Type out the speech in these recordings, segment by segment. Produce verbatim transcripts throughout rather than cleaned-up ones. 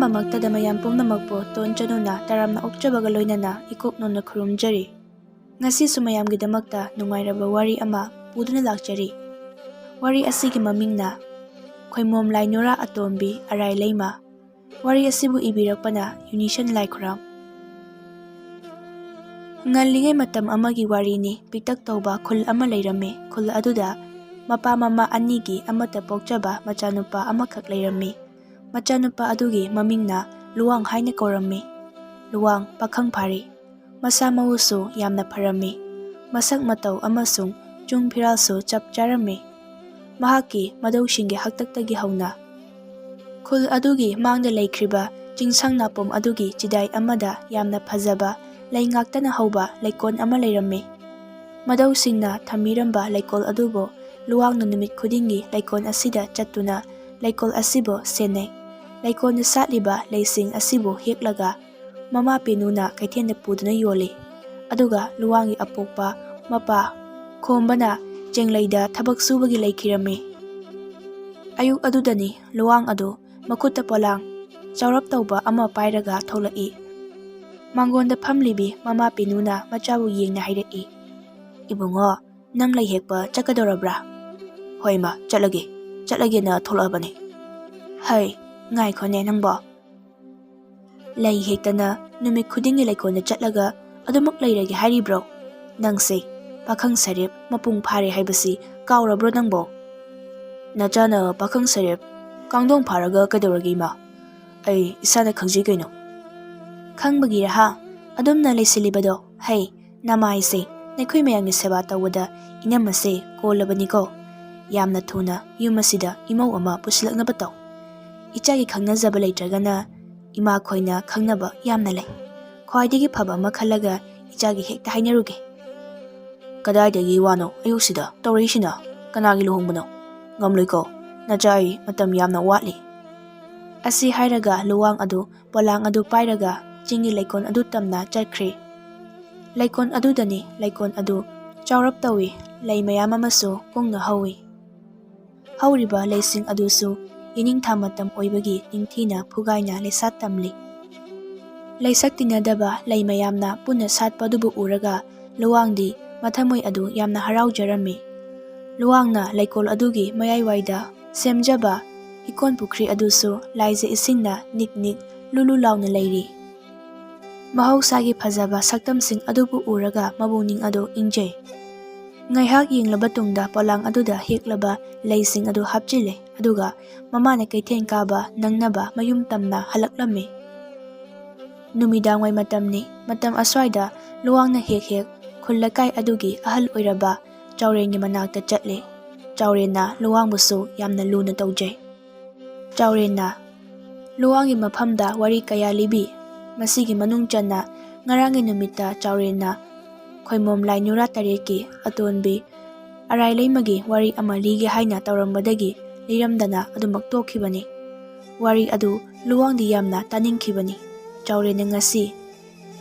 ꯗꯃꯛꯇꯗ ꯃꯌꯥꯝ ꯄꯨꯝꯅꯃꯛꯄꯨ ꯇꯣꯟ ꯆꯅꯨꯅ ꯇꯔꯥꯝꯅ ꯑꯣꯛꯆꯕꯒ ꯂꯣꯏꯅꯅ ꯏꯀꯣꯛ ꯅꯣꯟꯅ ꯈꯨꯔꯨꯝꯖꯔꯤ꯫ ꯉꯁꯤꯁꯨ ꯃꯌꯥꯝꯒꯤꯗꯃꯛꯇ ꯅꯨꯡꯉꯥꯏꯔꯕ ꯋꯥꯔꯤ ꯑꯃ ꯄꯨꯗꯨꯅ ꯂꯥꯛꯆꯔꯤ꯫ ꯋꯥꯔꯤ ꯑꯁꯤꯒꯤ ꯃꯃꯤꯡꯅ ꯈꯣꯏꯃꯣꯝ ꯂꯥꯏ ꯅꯨꯔꯥ ꯑꯇꯣꯝꯕꯤ ꯑꯔꯥꯏ ꯂꯩꯃ꯫ ꯋꯥꯔꯤ ꯑꯁꯤꯕꯨ ꯏꯕꯤꯔꯛꯄꯅ ꯌꯨꯅꯤꯁꯟ ꯂꯥꯏꯈꯨꯔꯥꯝ꯫ ꯉꯜꯂꯤꯉꯩ ꯃꯇꯝ ꯑꯃꯒꯤ ꯋꯥꯔꯤꯅꯤ꯫ ꯄꯤꯛꯇꯛ ꯇꯧꯕ ꯈꯨꯜ ꯑꯃ ꯂꯩꯔꯝꯃꯤ꯫ ꯈꯨꯜ ꯑꯗꯨꯗ ꯃꯄꯥ ꯃꯃꯥ ꯑꯅꯤꯒꯤ ꯑꯃꯠꯇ ꯄꯣꯛꯆꯕ ꯃꯆꯥꯅꯨꯄꯥ ꯑꯃꯈꯛ ꯂꯩꯔꯝꯃꯤ꯫ ꯃꯆꯥꯅꯨꯄꯥ ꯑꯗꯨꯒꯤ ꯃꯃꯤꯡꯅ ꯂꯨꯋꯥꯡ ꯍꯥꯏꯅ ꯀꯧꯔꯝꯃꯤ꯫ ꯂꯨꯋꯥꯡ ꯄꯥꯈꯪ ꯐꯥꯔꯤ꯫ ꯃꯁꯥ ꯃꯎꯁꯨ ꯌꯥꯝꯅ ꯐꯔꯝꯃꯤ꯫ ꯃꯁꯛ ꯃꯇꯧ ꯑꯃꯁꯨꯡ ꯆꯨꯡ ꯐꯤꯔꯥꯜꯁꯨ ꯆꯞ ꯆꯥꯔꯝꯃꯤ꯫ ꯃꯍꯥꯛꯀꯤ ꯃꯗꯧꯁꯤꯡꯒꯤ ꯍꯥꯛꯇꯛꯇꯒꯤ ꯍꯧꯅ ꯈꯨꯜ ꯑꯗꯨꯒꯤ ꯃꯥꯡꯗ ꯂꯩꯈ꯭ꯔꯤꯕ ꯆꯤꯡꯁꯥꯡ ꯅꯥꯄꯣꯝ ꯑꯗꯨꯒꯤ ꯆꯤꯗꯥꯏ ꯑꯃꯗ ꯌꯥꯝꯅ ꯐꯖꯕ ꯂꯩ ꯉꯥꯛꯇꯅ ꯍꯧꯕ ꯂꯩꯀꯣꯜ ꯑꯃ ꯂꯩꯔꯝꯃꯤ꯫ ꯃꯗꯧꯁꯤꯡꯅ ꯊꯝꯕꯤꯔꯝꯕ ꯂꯩꯀꯣꯜ ꯑꯗꯨꯕꯨ ꯂꯨꯋꯥꯡꯅ ꯅꯨꯃꯤꯠ ꯈꯨꯗꯤꯡꯒꯤ ꯂꯩꯀꯣꯜ ꯑꯁꯤꯗ ꯆꯠꯇꯨꯅ ꯂꯩꯀꯣꯜ ꯑꯁꯤꯕꯨ ꯁꯦꯟꯅꯩ꯫ ꯂꯩꯀꯣꯜꯗ ꯁꯥꯠꯂꯤꯕ ꯂꯩꯁꯤꯡ ꯑꯁꯤꯕꯨ ꯍꯦꯛꯂꯒ ꯃꯃꯥ ꯄꯦꯅꯨꯅ ꯀꯩꯊꯦꯜꯗ ꯄꯨꯗꯨꯅ ꯌꯣꯜꯂꯤ꯫ ꯑꯗꯨꯒ ꯂꯨꯋꯥꯡꯒꯤ ꯑꯄꯣꯛꯄ ꯃꯄꯥ ꯈꯣꯝꯕꯅ ꯆꯦꯡꯂꯩꯗ ꯊꯕꯛ ꯁꯨꯕꯒꯤ ꯂꯩꯈꯤꯔꯝꯃꯤ꯫ ꯑꯌꯨꯛ ꯑꯗꯨꯗꯅꯤ ꯂꯨꯋꯥꯡ ꯑꯗꯨ ꯃꯈꯨꯠꯇ ꯄꯣꯂꯥꯡ ꯆꯥꯎꯔꯞ ꯇꯧꯕ ꯑꯃ ꯄꯥꯏꯔꯒ ꯊꯣꯛꯂꯛꯏ꯫ ꯃꯥꯡꯒꯣꯟꯗ ꯐꯝꯂꯤꯕꯤ ꯃꯃꯥ ꯄꯦꯅꯨꯅ ꯃꯆꯥꯕꯨ ꯌꯦꯡꯅ ꯍꯥꯏꯔꯛꯏ, "ꯏꯕꯨꯡꯉꯣ, ꯅꯪ ꯂꯩ ꯍꯦꯛꯄ ꯆꯠꯀꯗꯧꯔꯕ꯭ꯔꯥ?" "ꯍꯣꯏ ꯃꯥ, ꯆꯠꯂꯒꯦ, ꯆꯠꯂꯒꯦꯅ ꯊꯣꯛꯂꯛꯑꯕꯅꯤ꯫" "ꯍꯩ, ꯉꯥꯏꯈꯣꯅꯦ ꯅꯪꯕꯣ꯫ ꯂꯩ ꯍꯦꯛꯇꯅ ꯅꯨꯃꯤꯠ ꯈꯨꯗꯤꯡꯒꯤ ꯂꯩꯀꯣꯜꯗ ꯆꯠꯂꯒ ꯑꯗꯨꯃꯛ ꯂꯩꯔꯒꯦ ꯍꯥꯏꯔꯤꯕ꯭ꯔꯣ? ꯅꯪꯁꯦ ꯄꯥꯈꯪ ꯁꯔꯤꯞ ꯃꯄꯨꯡ ꯐꯥꯔꯦ ꯍꯥꯏꯕꯁꯤ ꯀꯥꯎꯔꯕ꯭ꯔꯣ ꯅꯪꯕꯣ?" "ꯅꯆꯥꯅ ꯄꯥꯈꯪ ꯁꯔꯤꯞ ꯀꯥꯡꯗꯣꯡ ꯐꯥꯔꯒ ꯀꯩꯗꯧꯔꯒꯦ ꯏꯃꯥ? ꯑꯩ ꯏꯁꯥꯅ ꯈꯪꯖꯩ ꯀꯩꯅꯣ꯫" "ꯈꯪꯕꯒꯤꯔ ꯍꯥ ꯑꯗꯨꯝꯅ ꯂꯩꯁꯤꯜꯂꯤꯕꯗꯣ? ꯍꯩ, ꯅꯃꯥꯏꯁꯦ, ꯅꯈꯣꯏ ꯃꯌꯥꯝꯒꯤ ꯁꯦꯕꯥ ꯇꯧꯕꯗ ꯏꯅꯝꯃꯁꯦ ꯀꯣꯜꯂꯕꯅꯤꯀꯣ꯫ ꯌꯥꯝꯅ ꯊꯨꯅ ꯌꯨꯝ ꯑꯁꯤꯗ ꯏꯃꯧ ꯑꯃ ꯄꯨꯁꯤꯜꯂꯛꯅꯕ ꯇꯧ꯫ ꯏꯆꯥꯒꯤ ꯈꯪꯅꯖꯕ ꯂꯩꯇ꯭ꯔꯒꯅ ꯏꯃꯥꯈꯣꯏꯅ ꯈꯪꯅꯕ ꯌꯥꯝꯅ ꯂꯩ꯫ ꯈ꯭ꯋꯥꯏꯗꯒꯤ ꯐꯕ ꯑꯃ ꯈꯜꯂꯒ ꯏꯆꯥꯒꯤ ꯍꯦꯛꯇ ꯍꯥꯏꯅꯔꯨꯒꯦ꯫" "ꯀꯗꯥꯏꯗꯒꯤ ꯋꯥꯅꯣ ꯑꯌꯨꯛꯁꯤꯗ ꯇꯧꯔꯛꯏꯁꯤꯅ? ꯀꯅꯥꯒꯤ ꯂꯨꯍꯣꯡꯕꯅꯣ? ꯉꯝꯂꯣꯏꯀꯣ, ꯅꯆꯥ ꯑꯩ ꯃꯇꯝ ꯌꯥꯝꯅ ꯋꯥꯠꯂꯤ꯫" ꯑꯁꯤ ꯍꯥꯏꯔꯒ ꯂꯨꯋꯥꯡ ꯑꯗꯨ ꯄꯣꯂꯥꯡ ꯑꯗꯨ ꯄꯥꯏꯔꯒ ꯆꯤꯡꯒꯤ ꯂꯩꯀꯣꯜ ꯑꯗꯨ ꯇꯝꯅ ꯆꯠꯈ꯭ꯔꯦ꯫ ꯂꯩꯀꯣꯜ ꯑꯗꯨꯗꯅꯤ ꯂꯩꯀꯣꯜ ꯑꯗꯨ ꯆꯥꯎꯔꯞ ꯇꯧꯏ, ꯂꯩ ꯃꯌꯥꯝ ꯑꯃꯁꯨ ꯀꯨꯡꯅ ꯍꯧꯏ꯫ ꯍꯧꯔꯤꯕ ꯂꯩꯁꯤꯡ ꯑꯗꯨꯁꯨ ꯌꯦꯅꯤꯡꯊꯥ ꯃꯇꯝ ꯑꯣꯏꯕꯒꯤ ꯅꯤꯡꯊꯤꯅ ꯐꯨꯒꯥꯏꯅ ꯂꯩꯁꯥꯠ ꯇꯝꯂꯤ꯫ ꯂꯩꯁꯛ ꯇꯤꯟꯅꯗꯕ ꯂꯩ ꯃꯌꯥꯝꯅ ꯄꯨꯟꯅ ꯁꯥꯠꯄ ꯑꯗꯨꯕꯨ ꯎꯔꯒ ꯂꯨꯋꯥꯡꯗꯤ ꯃꯊꯃꯣꯏ ꯑꯗꯨ ꯌꯥꯝꯅ ꯍꯔꯥꯎꯖꯔꯝꯃꯤ꯫ ꯂꯨꯋꯥꯡꯅ ꯂꯩꯀꯣꯜ ꯑꯗꯨꯒꯤ ꯃꯌꯥꯏꯋꯥꯏꯗ ꯁꯦꯝꯖꯕ ꯏꯀꯣꯟ ꯄꯨꯈ꯭ꯔꯤ ꯑꯗꯨꯁꯨ ꯂꯥꯏꯖ ꯏꯁꯤꯡꯅ ꯅꯤꯛ ꯅꯤꯛ ꯂꯨ ꯂꯨ ꯂꯥꯎꯅ ꯂꯩꯔꯤ꯫ ꯃꯍꯧꯁꯥꯒꯤ ꯐꯖꯕ ꯁꯛꯇꯝꯁꯤꯡ ꯑꯗꯨꯕꯨ ꯎꯔꯒ ꯃꯕꯨꯛꯅꯤꯡ ꯑꯗꯨ ꯏꯪꯖꯩ꯫ ꯉꯥꯏꯍꯥꯛ ꯌꯦꯡꯂꯕ ꯇꯨꯡꯗ ꯄꯣꯂꯥꯡ ꯑꯗꯨꯗ ꯍꯦꯛꯂꯕ ꯂꯩꯁꯤꯡ ꯑꯗꯨ ꯍꯥꯞꯆꯤꯜꯂꯦ, ꯑꯗꯨꯒ ꯃꯃꯥꯅ ꯀꯩꯊꯦꯜ ꯀꯥꯕ ꯅꯪꯅꯕ ꯃꯌꯨꯝ ꯇꯝꯅ ꯍꯜꯂꯛꯂꯝꯃꯤ꯫ ꯅꯨꯃꯤꯗꯥꯡꯋꯥꯏ ꯃꯇꯝꯅꯤ꯫ ꯃꯇꯝ ꯑꯁ꯭ꯋꯥꯏꯗ ꯂꯨꯋꯥꯡꯅ ꯍꯦꯛ ꯍꯦꯛ ꯈꯨꯜ ꯂꯩꯀꯥꯏ ꯑꯗꯨꯒꯤ ꯑꯍꯜ ꯑꯣꯏꯔꯕ ꯆꯥꯎꯔꯦꯟꯒꯤ ꯃꯅꯥꯛꯇ ꯆꯠꯂꯦ꯫ ꯆꯥꯎꯔꯦꯟꯅ ꯂꯨꯋꯥꯡꯕꯨꯁꯨ ꯌꯥꯝꯅ ꯂꯨꯅ ꯇꯧꯖꯩ꯫ ꯆꯥꯎꯔꯦꯟꯅ ꯂꯨꯋꯥꯡꯒꯤ ꯃꯐꯝꯗ ꯋꯥꯔꯤ ꯀꯌꯥ ꯂꯤꯕꯤ꯫ ꯃꯁꯤꯒꯤ ꯃꯅꯨꯡ ꯆꯟꯅ ꯉꯔꯥꯡꯒꯤ ꯅꯨꯃꯤꯠꯇ ꯆꯥꯎꯔꯦꯟꯅ ꯈꯣꯏꯃꯣꯝ ꯂꯥꯏ ꯅꯨꯔꯥ ꯇꯔꯦꯠꯀꯤ ꯑꯇꯣꯟꯕꯤ ꯑꯔꯥꯏ ꯂꯩꯃꯒꯤ ꯋꯥꯔꯤ ꯑꯃ ꯂꯤꯒꯦ ꯍꯥꯏꯅ ꯇꯧꯔꯝꯕꯗꯒꯤ ꯂꯤꯔꯝꯗꯅ ꯑꯗꯨꯃꯛ ꯇꯣꯛꯈꯤꯕꯅꯤ꯫ ꯋꯥꯔꯤ ꯑꯗꯨ ꯂꯨꯋꯥꯡꯗꯤ ꯌꯥꯝꯅ ꯇꯥꯅꯤꯡꯈꯤꯕꯅꯤ꯫ ꯆꯥꯎꯔꯦꯟꯅ ꯉꯁꯤ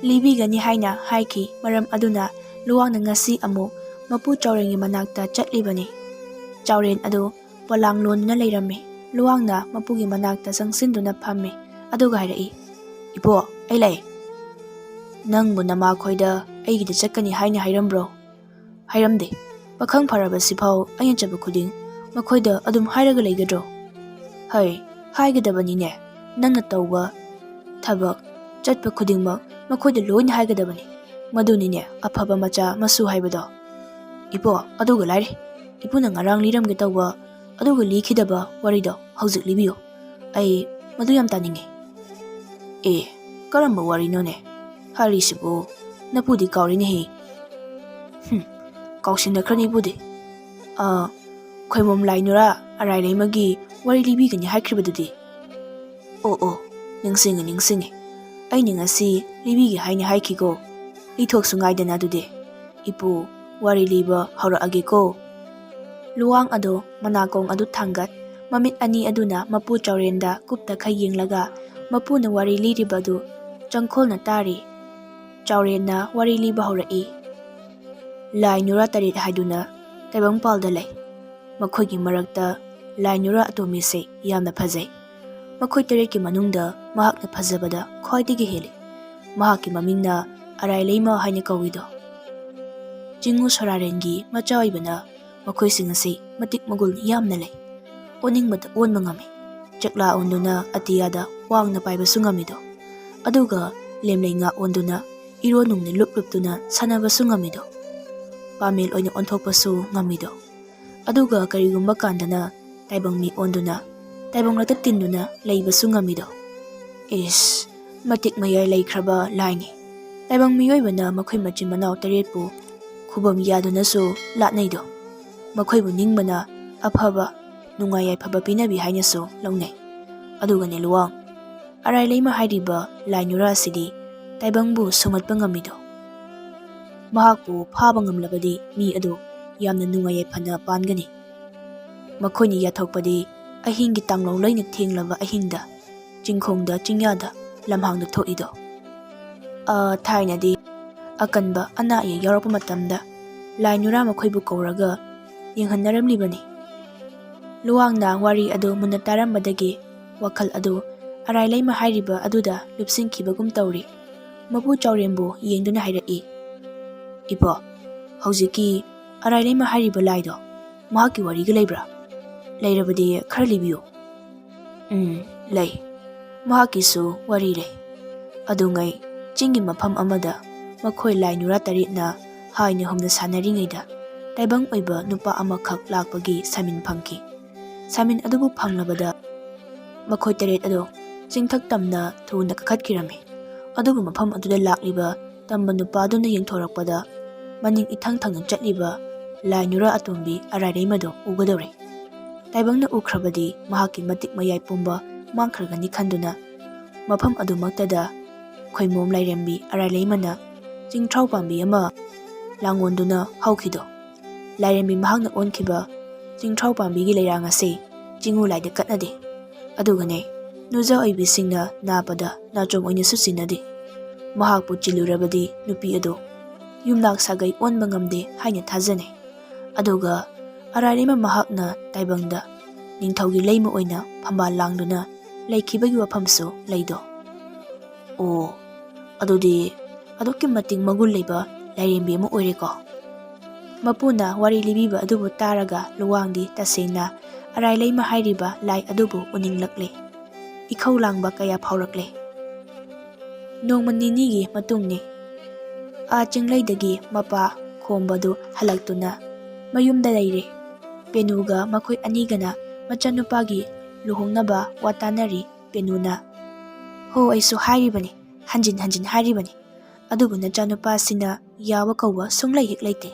ꯂꯤꯕꯤꯒꯅꯤ ꯍꯥꯏꯅ ꯍꯥꯏꯈꯤ꯫ ꯃꯔꯝ ꯑꯗꯨꯅ ꯂꯨꯋꯥꯡꯅ ꯉꯁꯤ ꯑꯃꯨꯛ ꯃꯄꯨ ꯆꯥꯎꯔꯦꯟꯒꯤ ꯃꯅꯥꯛꯇ ꯆꯠꯂꯤꯕꯅꯤ꯫ ꯆꯥꯎꯔꯦꯟ ꯑꯗꯨ ꯄꯣꯂꯥꯡ ꯂꯣꯟꯗꯨꯅ ꯂꯩꯔꯝꯃꯤ꯫ ꯂꯨꯋꯥꯡꯅ ꯃꯄꯨꯒꯤ ꯃꯅꯥꯛꯇ ꯆꯪꯁꯤꯟꯗꯨꯅ ꯐꯝꯃꯤ, ꯑꯗꯨꯒ ꯍꯥꯏꯔꯛꯏ, "ꯏꯕꯣ, ꯑꯩ ꯂꯥꯛꯑꯦ꯫ ꯅꯪꯕꯨ ꯅꯃꯥꯈꯣꯏꯗ ꯑꯩꯒꯤꯗ ꯆꯠꯀꯅꯤ ꯍꯥꯏꯅ ꯍꯥꯏꯔꯝꯕ꯭ꯔꯣ?" "ꯍꯥꯏꯔꯝꯗꯦ꯫ ꯄꯥꯈꯪ ꯐꯔꯕꯁꯤꯐꯥꯎ ꯑꯩꯅ ꯆꯠꯄ ꯈꯨꯗꯤꯡ ꯃꯈꯣꯏꯗ ꯑꯗꯨꯝ ꯍꯥꯏꯔꯒ ꯂꯩꯒꯗ꯭ꯔꯣ?" "ꯍꯩ, ꯍꯥꯏꯒꯗꯕꯅꯤꯅꯦ꯫ ꯅꯪꯅ ꯇꯧꯕ ꯊꯕꯛ, ꯆꯠꯄ ꯈꯨꯗꯤꯡꯃꯛ ꯃꯈꯣꯏꯗ ꯂꯣꯏꯅ ꯍꯥꯏꯒꯗꯕꯅꯤ꯫ ꯃꯗꯨꯅꯤꯅꯦ ꯑꯐꯕ ꯃꯆꯥ ꯃꯁꯨ ꯍꯥꯏꯕꯗꯣ꯫ ꯏꯕꯣ, ꯑꯗꯨꯒ ꯂꯥꯏꯔꯤ, ꯏꯄꯨꯅ ꯉꯔꯥꯡ ꯂꯤꯔꯝꯒꯦ ꯇꯧꯕ ꯑꯗꯨꯒ ꯂꯤꯈꯤꯗꯕ ꯋꯥꯔꯤꯗꯣ ꯍꯧꯖꯤꯛ ꯂꯤꯕꯤꯌꯨ꯫ ꯑꯩ ꯃꯗꯨ ꯌꯥꯝ ꯇꯥꯅꯤꯡꯉꯤ꯫" "ꯑꯦ, ꯀꯔꯝꯕ ꯋꯥꯔꯤꯅꯣꯅꯦ? ꯍꯥꯏꯔꯤꯁꯤꯕꯨ ꯅꯄꯨꯗꯤ ꯀꯥꯎꯔꯤꯅꯦꯍꯦ꯫" "ꯍꯨꯝ, ꯀꯥꯎꯁꯤꯟꯅꯈ꯭ꯔꯅꯤ ꯏꯄꯨꯗꯤ꯫ ꯑꯥ, ꯈꯣꯏꯃꯣꯝ ꯂꯥꯏ ꯅꯨꯔꯥ ꯑꯔꯥꯏ ꯂꯩꯃꯒꯤ ꯋꯥꯔꯤ ꯂꯤꯕꯤꯒꯅꯤ ꯍꯥꯏꯈ꯭ꯔꯤꯕꯗꯨꯗꯤ꯫" "ꯑꯣ ꯑꯣ, ꯅꯤꯡꯁꯤꯡꯉꯦ, ꯅꯤꯡꯁꯤꯡꯉꯦ꯫ ꯑꯩꯅ ꯉꯁꯤ ꯂꯤꯕꯤꯒꯦ ꯍꯥꯏꯅ ꯍꯥꯏꯈꯤꯀꯣ꯫ ꯂꯤꯊꯣꯛꯁꯨ ꯉꯥꯏꯗꯅ ꯑꯗꯨꯗꯤ꯫ ꯏꯄꯨ, ꯋꯥꯔꯤ ꯂꯤꯕ ꯍꯧꯔꯛꯑꯒꯦꯀꯣ꯫" ꯂꯨꯋꯥꯡ ꯑꯗꯣ ꯃꯅꯥꯀꯣꯡ ꯑꯗꯨ ꯊꯥꯡꯒꯠ, ꯃꯃꯤꯠ ꯑꯅꯤ ꯑꯗꯨꯅ ꯃꯄꯨ ꯆꯥꯎꯔꯦꯟꯗ ꯀꯨꯞꯇꯈꯩ ꯌꯦꯡꯂꯒ ꯃꯄꯨꯅ ꯋꯥꯔꯤ ꯂꯤꯔꯤꯕ ꯑꯗꯨ ꯆꯪꯈꯣꯜꯅ ꯇꯥꯔꯤ꯫ ꯆꯥꯎꯔꯦꯟꯅ ꯋꯥꯔꯤ ꯂꯤꯕ ꯍꯧꯔꯛꯏ꯫ ꯂꯥꯏ ꯅꯨꯔꯥ ꯇꯔꯦꯠ ꯍꯥꯏꯗꯨꯅ ꯇꯥꯏꯕꯪꯄꯥꯜꯗ ꯂꯩ꯫ ꯃꯈꯣꯏꯒꯤ ꯃꯔꯛꯇ ꯂꯥꯏ ꯅꯨꯔꯥ ꯑꯇꯣꯝꯕꯤꯁꯦ ꯌꯥꯝꯅ ꯐꯖꯩ꯫ ꯃꯈꯣꯏ ꯇꯔꯦꯠꯀꯤ ꯃꯅꯨꯡꯗ ꯃꯍꯥꯛꯅ ꯐꯖꯕꯗ ꯈ꯭ꯋꯥꯏꯗꯒꯤ ꯍꯦꯜꯂꯤ꯫ ꯃꯍꯥꯛꯀꯤ ꯃꯃꯤꯡꯅ ꯑꯔꯥꯏ ꯂꯩꯃ ꯍꯥꯏꯅ ꯀꯧꯏꯗꯣ꯫ ꯆꯤꯡꯉꯨ ꯁꯣꯔꯥꯔꯦꯟꯒꯤ ꯃꯆꯥ ꯑꯣꯏꯕꯅ ꯃꯈꯣꯏꯁꯤꯡ ꯑꯁꯤ ꯃꯇꯤꯛ ꯃꯒꯨꯟ ꯌꯥꯝꯅ ꯂꯩ꯫ ꯑꯣꯟꯅꯤꯡꯕꯗ ꯑꯣꯟꯕ ꯉꯝꯃꯤ꯫ ꯆꯦꯛꯂꯥ ꯑꯣꯟꯗꯨꯅ ꯑꯇꯤꯌꯥꯗ ꯋꯥꯡꯅ ꯄꯥꯏꯕꯁꯨ ꯉꯝꯃꯤꯗꯣ꯫ ꯑꯗꯨꯒ ꯂꯦꯝꯂꯩ ꯉꯥ ꯑꯣꯟꯗꯨꯅ ꯏꯔꯣ ꯅꯨꯡꯅ ꯂꯨꯞ ꯂꯨꯞꯇꯨꯅ ꯁꯥꯟꯅꯕꯁꯨ ꯉꯝꯃꯤꯗꯣ꯫ ꯄꯥꯃꯦꯜ ꯑꯣꯏꯅ ꯑꯣꯟꯊꯣꯛꯄꯁꯨ ꯉꯝꯃꯤꯗꯣ꯫ ꯑꯗꯨꯒ ꯀꯔꯤꯒꯨꯝꯕ ꯀꯥꯟꯗꯅ ꯇꯥꯏꯕꯪ ꯃꯤ ꯑꯣꯟꯗꯨꯅ ꯇꯥꯏꯕꯪ ꯂꯛꯇ ꯇꯤꯟꯗꯨꯅ ꯂꯩꯕꯁꯨ ꯉꯝꯃꯤꯗꯣ꯫ ꯏꯁ, ꯃꯇꯤꯛ ꯃꯌꯥꯏ ꯂꯩꯈ꯭ꯔꯕ ꯂꯥꯏꯅꯤ꯫ ꯇꯥꯏꯕꯪ ꯃꯤꯑꯣꯏꯕꯅ ꯃꯈꯣꯏ ꯃꯆꯤꯟ ꯃꯅꯥꯎ ꯇꯔꯦꯠꯄꯨ ꯈꯨꯕꯝ ꯌꯥꯗꯨꯅꯁꯨ ꯂꯥꯠꯅꯩꯗꯣ꯫ ꯃꯈꯣꯏꯕꯨ ꯅꯤꯡꯕꯅ ꯑꯐꯕ, ꯅꯨꯡꯉꯥꯏ ꯌꯥꯏꯐꯕ ꯄꯤꯅꯕꯤ ꯍꯥꯏꯅꯁꯨ ꯂꯧꯅꯩ꯫ ꯑꯗꯨꯒꯅꯦ ꯂꯨꯋꯥꯡ, ꯑꯔꯥꯏ ꯂꯩꯃ ꯍꯥꯏꯔꯤꯕ ꯂꯥꯏ ꯅꯨꯔꯥ ꯑꯁꯤꯗꯤ ꯇꯥꯏꯕꯪꯕꯨ ꯁꯨꯝꯍꯠꯄ ꯉꯝꯃꯤꯗꯣ꯫ ꯃꯍꯥꯛꯄꯨ ꯐꯥꯕ ꯉꯝꯂꯕꯗꯤ ꯃꯤ ꯑꯗꯨ ꯌꯥꯝꯅ ꯅꯨꯡꯉꯥꯏ ꯌꯥꯏꯐꯅ ꯄꯥꯟꯒꯅꯤ꯫ ꯃꯈꯣꯏꯅ ꯌꯥꯊꯣꯛꯄꯗꯤ ꯑꯍꯤꯡꯒꯤ ꯇꯥꯡꯂꯧ ꯂꯩꯅ ꯊꯦꯡꯂꯕ ꯑꯍꯤꯡꯗ ꯆꯤꯡꯈꯣꯡꯗ ꯆꯤꯡꯌꯥꯗ ꯂꯝꯍꯥꯡꯗ ꯊꯣꯛꯏꯗꯣ꯫ ꯑ, ꯊꯥꯏꯅꯗꯤ ꯑꯀꯟꯕ ꯑꯅꯥ ꯑꯌꯦꯛ ꯌꯥꯎꯔꯛꯄ ꯃꯇꯝꯗ ꯂꯥꯏ ꯅꯨꯔꯥ ꯃꯈꯣꯏꯕꯨ ꯀꯧꯔꯒ ꯌꯦꯡꯍꯟꯅꯔꯝꯂꯤꯕꯅꯤ꯫ ꯂꯨꯋꯥꯡꯅ ꯋꯥꯔꯤ ꯑꯗꯨ ꯃꯨꯟꯅ ꯇꯥꯔꯝꯕꯗꯒꯤ ꯋꯥꯈꯜ ꯑꯗꯨ ꯑꯔꯥꯏ ꯂꯩꯃ ꯍꯥꯏꯔꯤꯕ ꯑꯗꯨꯗ ꯂꯨꯞꯁꯤꯟꯈꯤꯕꯒꯨꯝ ꯇꯧꯔꯤ꯫ ꯃꯄꯨ ꯆꯥꯎꯔꯦꯝꯕꯨ ꯌꯦꯡꯗꯨꯅ ꯍꯥꯏꯔꯛꯏ, "ꯏꯕꯣ, ꯍꯧꯖꯤꯛꯀꯤ ꯑꯔꯥꯏ ꯂꯩꯃ ꯍꯥꯏꯔꯤꯕ ꯂꯥꯏꯗꯣ ꯃꯍꯥꯛꯀꯤ ꯋꯥꯔꯤꯒ ꯂꯩꯕ꯭ꯔꯥ? ꯂꯩꯔꯕꯗꯤ ꯈꯔ ꯂꯤꯕꯤꯌꯨ꯫" "ꯎꯝ, ꯂꯩ꯫ ꯃꯍꯥꯛꯀꯤꯁꯨ ꯋꯥꯔꯤ ꯂꯩ꯫ ꯑꯗꯨꯉꯩ ꯆꯤꯡꯒꯤ ꯃꯐꯝ ꯑꯃꯗ ꯃꯈꯣꯏ ꯂꯥꯏ ꯅꯨꯔꯥ ꯇꯔꯦꯠꯅ ꯍꯥꯏꯅ ꯍꯨꯝꯅ ꯁꯥꯟꯅꯔꯤꯉꯩꯗ ꯇꯥꯏꯕꯪ ꯑꯣꯏꯕ ꯅꯨꯄꯥ ꯑꯃꯈꯛ ꯂꯥꯛꯄꯒꯤ ꯁꯥꯃꯤꯟ ꯐꯪꯈꯤ꯫ ꯁꯥꯃꯤꯟ ꯑꯗꯨꯕꯨ ꯐꯪꯂꯕꯗ ꯃꯈꯣꯏ ꯇꯔꯦꯠ ꯑꯗꯨ ꯆꯤꯡꯊꯛ ꯇꯝꯅ ꯊꯨꯅ ꯀꯥꯈꯠꯈꯤꯔꯝꯃꯤ꯫ ꯑꯗꯨꯕꯨ ꯃꯐꯝ ꯑꯗꯨꯗ ꯂꯥꯛꯂꯤꯕ ꯇꯝꯕ ꯅꯨꯄꯥꯗꯨꯅ ꯌꯦꯡꯊꯣꯔꯛꯄꯗ ꯃꯅꯤꯡ ꯏꯊꯪ ꯊꯪꯅ ꯆꯠꯂꯤꯕ ꯂꯥꯏ ꯅꯨꯔꯥ ꯑꯇꯣꯝꯕꯤ ꯑꯔꯥꯏꯔꯩꯃꯗꯨ ꯎꯒꯗꯧꯔꯦ꯫ ꯇꯥꯏꯕꯪꯅ ꯎꯈ꯭ꯔꯕꯗꯤ ꯃꯍꯥꯛꯀꯤ ꯃꯇꯤꯛ ꯃꯌꯥꯏ ꯄꯨꯝꯕ ꯃꯥꯡꯈ꯭ꯔꯒꯅꯤ ꯈꯟꯗꯨꯅ ꯃꯐꯝ ꯑꯗꯨꯃꯛꯇꯗ ꯈꯣꯏꯃꯣꯝ ꯂꯥꯏꯔꯦꯝꯕꯤ ꯑꯔꯥꯏꯂꯩꯃꯅ ꯆꯤꯡꯊ꯭ꯔꯥꯎ ꯄꯥꯝꯕꯤ ꯑꯃ ꯂꯥꯡꯉꯣꯟꯗꯨꯅ ꯍꯧꯈꯤꯗꯣ꯫ ꯂꯥꯏꯔꯦꯝꯕꯤ ꯃꯍꯥꯛꯅ ꯑꯣꯟꯈꯤꯕ ꯆꯤꯡꯊ꯭ꯔꯥꯎ ꯄꯥꯝꯕꯤꯒꯤ ꯂꯩꯔꯥꯡ ꯑꯁꯤ ꯆꯤꯡꯉꯨ ꯂꯥꯏꯗ ꯀꯠꯅꯗꯦ꯫ ꯑꯗꯨꯒꯅꯦ, ꯅꯨꯖ ꯑꯣꯏꯕꯤꯁꯤꯡꯅ ꯅꯥꯄꯗ ꯅꯥꯆꯣꯝ ꯑꯣꯏꯅꯁꯨ ꯆꯤꯟꯅꯗꯦ꯫ ꯃꯍꯥꯛꯄꯨ ꯆꯤꯜꯂꯨꯔꯕꯗꯤ ꯅꯨꯄꯤ ꯑꯗꯨ ꯌꯨꯝꯂꯥꯛ ꯁꯥꯒꯩ ꯑꯣꯟꯕ ꯉꯝꯗꯦ ꯍꯥꯏꯅ ꯊꯥꯖꯅꯩ꯫ ꯑꯗꯨꯒ ꯑꯔꯥꯏꯔꯩꯃ ꯃꯍꯥꯛꯅ ꯇꯥꯏꯕꯪꯗ ꯅꯤꯡꯊꯧꯒꯤ ꯂꯩꯃ ꯑꯣꯏꯅ ꯐꯝꯕꯥꯜ ꯂꯥꯡꯗꯨꯅ ꯂꯩꯈꯤꯕꯒꯤ ꯋꯥꯐꯝꯁꯨ ꯂꯩꯗꯣ꯫ ꯑꯣ, ꯑꯗꯨꯗꯤ ꯑꯗꯨꯛꯀꯤ ꯃꯇꯤꯛ ꯃꯒꯨꯟ ꯂꯩꯕ ꯂꯥꯏꯔꯦꯝꯕꯤ ꯑꯃ ꯑꯣꯏꯔꯦꯀꯣ꯫ ꯃꯄꯨꯅ ꯋꯥꯔꯤ ꯂꯤꯕꯤꯕ ꯑꯗꯨꯕꯨ ꯇꯥꯔꯒ ꯂꯨꯋꯥꯡꯗꯤ ꯇꯁꯦꯡꯅ ꯑꯔꯥꯏ ꯂꯩꯃ ꯍꯥꯏꯔꯤꯕ ꯂꯥꯏ ꯑꯗꯨꯕꯨ ꯎꯅꯤꯡꯂꯛꯂꯦ꯫ ꯏꯈꯧ ꯂꯥꯡꯕ ꯀꯌꯥ ꯐꯥꯎꯔꯛꯂꯦ꯫ ꯅꯣꯡꯃ ꯅꯤꯅꯤꯒꯤ ꯃꯇꯨꯡꯅꯤ꯫ ꯑꯥ ꯆꯤꯡꯂꯩꯗꯒꯤ ꯃꯄꯥ ꯈꯣꯝꯕꯗꯨ ꯍꯜꯂꯛꯇꯨꯅ ꯃꯌꯨꯝꯗ ꯂꯩꯔꯦ꯫ ꯄꯦꯅꯨꯒ ꯃꯈꯣꯏ ꯑꯅꯤꯒꯅ ꯃꯆꯥꯅꯨꯄꯥꯒꯤ ꯂꯨꯍꯣꯡꯅꯕ ꯋꯥ ꯇꯥꯅꯔꯤ꯫ ꯄꯦꯅꯨꯅ, "ꯍꯣ, ꯑꯩꯁꯨ ꯍꯥꯏꯔꯤꯕꯅꯤ, ꯍꯟꯖꯤꯟ ꯍꯟꯖꯤꯟ ꯍꯥꯏꯔꯤꯕꯅꯤ, ꯑꯗꯨꯕꯨ ꯅꯆꯥꯅꯨꯄꯥꯁꯤꯅ ꯌꯥꯕ ꯀꯧꯕ ꯁꯨꯡꯂꯩ ꯍꯦꯛ ꯂꯩꯇꯦ꯫"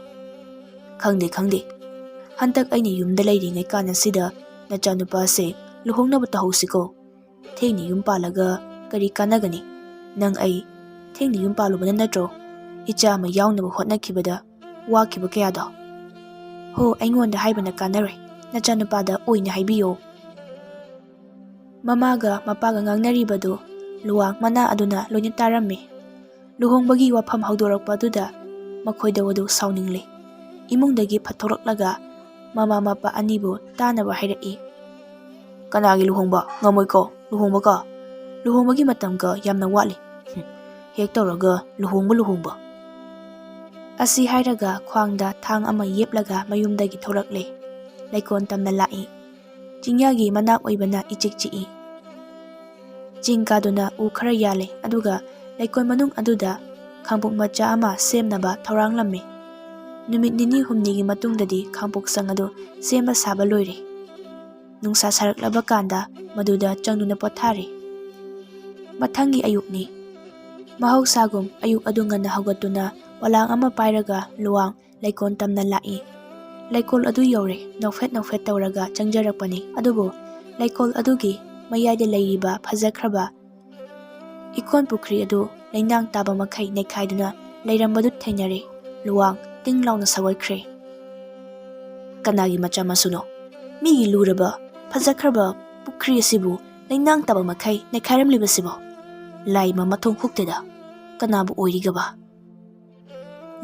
"ꯈꯪꯗꯦ, ꯈꯪꯗꯦ꯫ ꯍꯟꯗꯛ ꯑꯩꯅ ꯌꯨꯝꯗ ꯂꯩꯔꯤꯉꯩ ꯀꯥꯟꯅꯁꯤꯗ ꯅꯆꯥꯅꯨꯄꯥꯁꯦ ꯂꯨꯍꯣꯡꯅꯕ ꯇꯧꯍꯧꯁꯤꯀꯣ꯫ ꯊꯦꯡꯅ ꯌꯨꯝ ꯄꯥꯜꯂꯒ ꯀꯔꯤ ꯀꯥꯟꯅꯒꯅꯤ? ꯅꯪ ꯑꯩ ꯊꯦꯡꯅ ꯌꯨꯝ ꯄꯥꯜꯂꯨꯕꯅ ꯅꯠꯇ꯭ꯔꯣ ꯏꯆꯥ ꯑꯃ ꯌꯥꯎꯅꯕ ꯍꯣꯠꯅꯈꯤꯕꯗ ꯋꯥꯈꯤꯕ ꯀꯌꯥꯗꯣ?" "ꯍꯣ, ꯑꯩꯉꯣꯟꯗ ꯍꯥꯏꯕꯅ ꯀꯥꯟꯅꯔꯣꯏ, ꯅꯆꯥꯅꯨꯄꯥꯗ ꯑꯣꯏꯅ ꯍꯥꯏꯕꯤꯌꯣ꯫" ꯃꯃꯥꯒ ꯃꯄꯥꯒ ꯉꯥꯡꯅꯔꯤꯕꯗꯨ ꯂꯨꯋꯥꯡ ꯃꯅꯥ ꯑꯗꯨꯅ ꯂꯣꯏꯅ ꯇꯥꯔꯝꯃꯤ꯫ ꯂꯨꯍꯣꯡꯕꯒꯤ ꯋꯥꯐꯝ ꯍꯧꯗꯣꯔꯛꯄ ꯑꯗꯨꯗ ꯃꯈꯣꯏꯗ ꯑꯗꯨ ꯁꯥꯎꯅꯤꯡꯂꯦ꯫ ꯏꯃꯨꯡꯗꯒꯤ ꯐꯠ ꯊꯣꯛꯂꯛꯂꯒ ꯃꯃꯥ ꯃꯄꯥ ꯑꯅꯤꯕꯨ ꯇꯥꯅꯕ ꯍꯥꯏꯔꯛꯏ꯫ "ꯀꯅꯥꯒꯤ ꯂꯨꯍꯣꯡꯕ? ꯉꯝꯃꯣꯏꯀꯣ꯫ ꯂꯨꯍꯣꯡꯕꯀꯣ? ꯂꯨꯍꯣꯡꯕꯒꯤ ꯃꯇꯝꯒ ꯌꯥꯝꯅ ꯋꯥꯠꯂꯤ꯫ ꯍꯨꯝ, ꯍꯦꯛ ꯇꯧꯔꯒ ꯂꯨꯍꯣꯡꯕ, ꯂꯨꯍꯣꯡꯕ꯫" ꯑꯁꯤ ꯍꯥꯏꯔꯒ ꯈ꯭ꯋꯥꯡꯗ ꯊꯥꯡ ꯑꯃ ꯌꯦꯞꯂꯒ ꯃꯌꯨꯝꯗꯒꯤ ꯊꯣꯔꯛꯂꯦ꯫ ꯂꯩꯀꯣꯟ ꯇꯝꯅ ꯂꯥꯛꯏ꯫ ꯆꯤꯡꯌꯥꯒꯤ ꯃꯅꯥꯛ ꯑꯣꯏꯕꯅ ꯏꯆꯤꯛ ꯆꯤꯛꯏ꯫ ꯆꯤꯡ ꯀꯥꯗꯨꯅ ꯎ ꯈꯔ ꯌꯥꯜꯂꯦ, ꯑꯗꯨꯒ ꯂꯩꯀꯣꯜ ꯃꯅꯨꯡ ꯑꯗꯨꯗ ꯈꯥꯡꯄꯣꯛ ꯃꯆꯥ ꯑꯃ ꯁꯦꯝꯅꯕ ꯊꯧꯔꯥꯡꯂꯝꯃꯤ꯫ ꯅꯨꯃꯤꯠ ꯅꯤꯅꯤ ꯍꯨꯝꯅꯤꯒꯤ ꯃꯇꯨꯡꯗꯗꯤ ꯈꯥꯡꯄꯣꯛꯁꯪ ꯑꯗꯨ ꯁꯦꯝꯕ ꯁꯥꯕ ꯂꯣꯏꯔꯦ꯫ ꯅꯨꯡꯁꯥ ꯁꯥꯔꯛꯂꯕ ꯀꯥꯟꯗ ꯃꯗꯨꯗ ꯆꯪꯗꯨꯅ ꯄꯣꯊꯥꯔꯦ꯫ ꯃꯊꯪꯒꯤ ꯑꯌꯨꯛꯅꯤ꯫ ꯃꯍꯧꯁꯥꯒꯨꯝ ꯑꯌꯨꯛ ꯑꯗꯨ ꯉꯟꯅ ꯍꯧꯒꯠꯇꯨꯅ ꯄꯣꯂꯥꯡ ꯑꯃ ꯄꯥꯏꯔꯒ ꯂꯨꯋꯥꯡ ꯂꯩꯀꯣꯜ ꯇꯝꯅ ꯂꯥꯛꯏ꯫ ꯂꯩꯀꯣꯜ ꯑꯗꯨ ꯌꯧꯔꯦ꯫ ꯅꯣꯛꯐꯦꯠ ꯅꯣꯛꯐꯦꯠ ꯇꯧꯔꯒ ꯆꯪꯖꯔꯛꯄꯅꯤ꯫ ꯑꯗꯨꯕꯨ ꯂꯩꯀꯣꯜ ꯑꯗꯨꯒꯤ ꯃꯌꯥꯏꯗ ꯂꯩꯔꯤꯕ ꯐꯖꯈ꯭ꯔꯕ ꯏꯀꯣꯟ ꯄꯨꯈ꯭ꯔꯤ ꯑꯗꯨ ꯂꯩꯅꯥꯡ ꯇꯥꯕ ꯃꯈꯩ ꯅꯩꯈꯥꯏꯗꯨꯅ ꯂꯩꯔꯝꯕꯗꯨ ꯊꯦꯡꯅꯔꯦ꯫ ꯂꯨꯋꯥꯡ ꯇꯤꯡ ꯂꯥꯎꯅ ꯁꯧꯒꯠꯈ꯭ꯔꯦ꯫ "ꯀꯅꯥꯒꯤ ꯃꯆꯥ ꯃꯁꯨꯅꯣ? ꯃꯤꯒꯤ ꯂꯨꯔꯕ, ꯐꯖꯈ꯭ꯔꯕ ꯄꯨꯈ꯭ꯔꯤ ꯑꯁꯤꯕꯨ ꯂꯩꯅꯥꯡ ꯇꯥꯕ ꯃꯈꯩ ꯅꯩꯈꯥꯏꯔꯝꯂꯤꯕꯁꯤꯕꯣ? ꯂꯥꯏ ꯑꯃ ꯃꯊꯣꯡ ꯍꯨꯛꯇꯦꯗ꯫ ꯀꯅꯥꯕꯨ ꯑꯣꯏꯔꯤꯒꯕ?"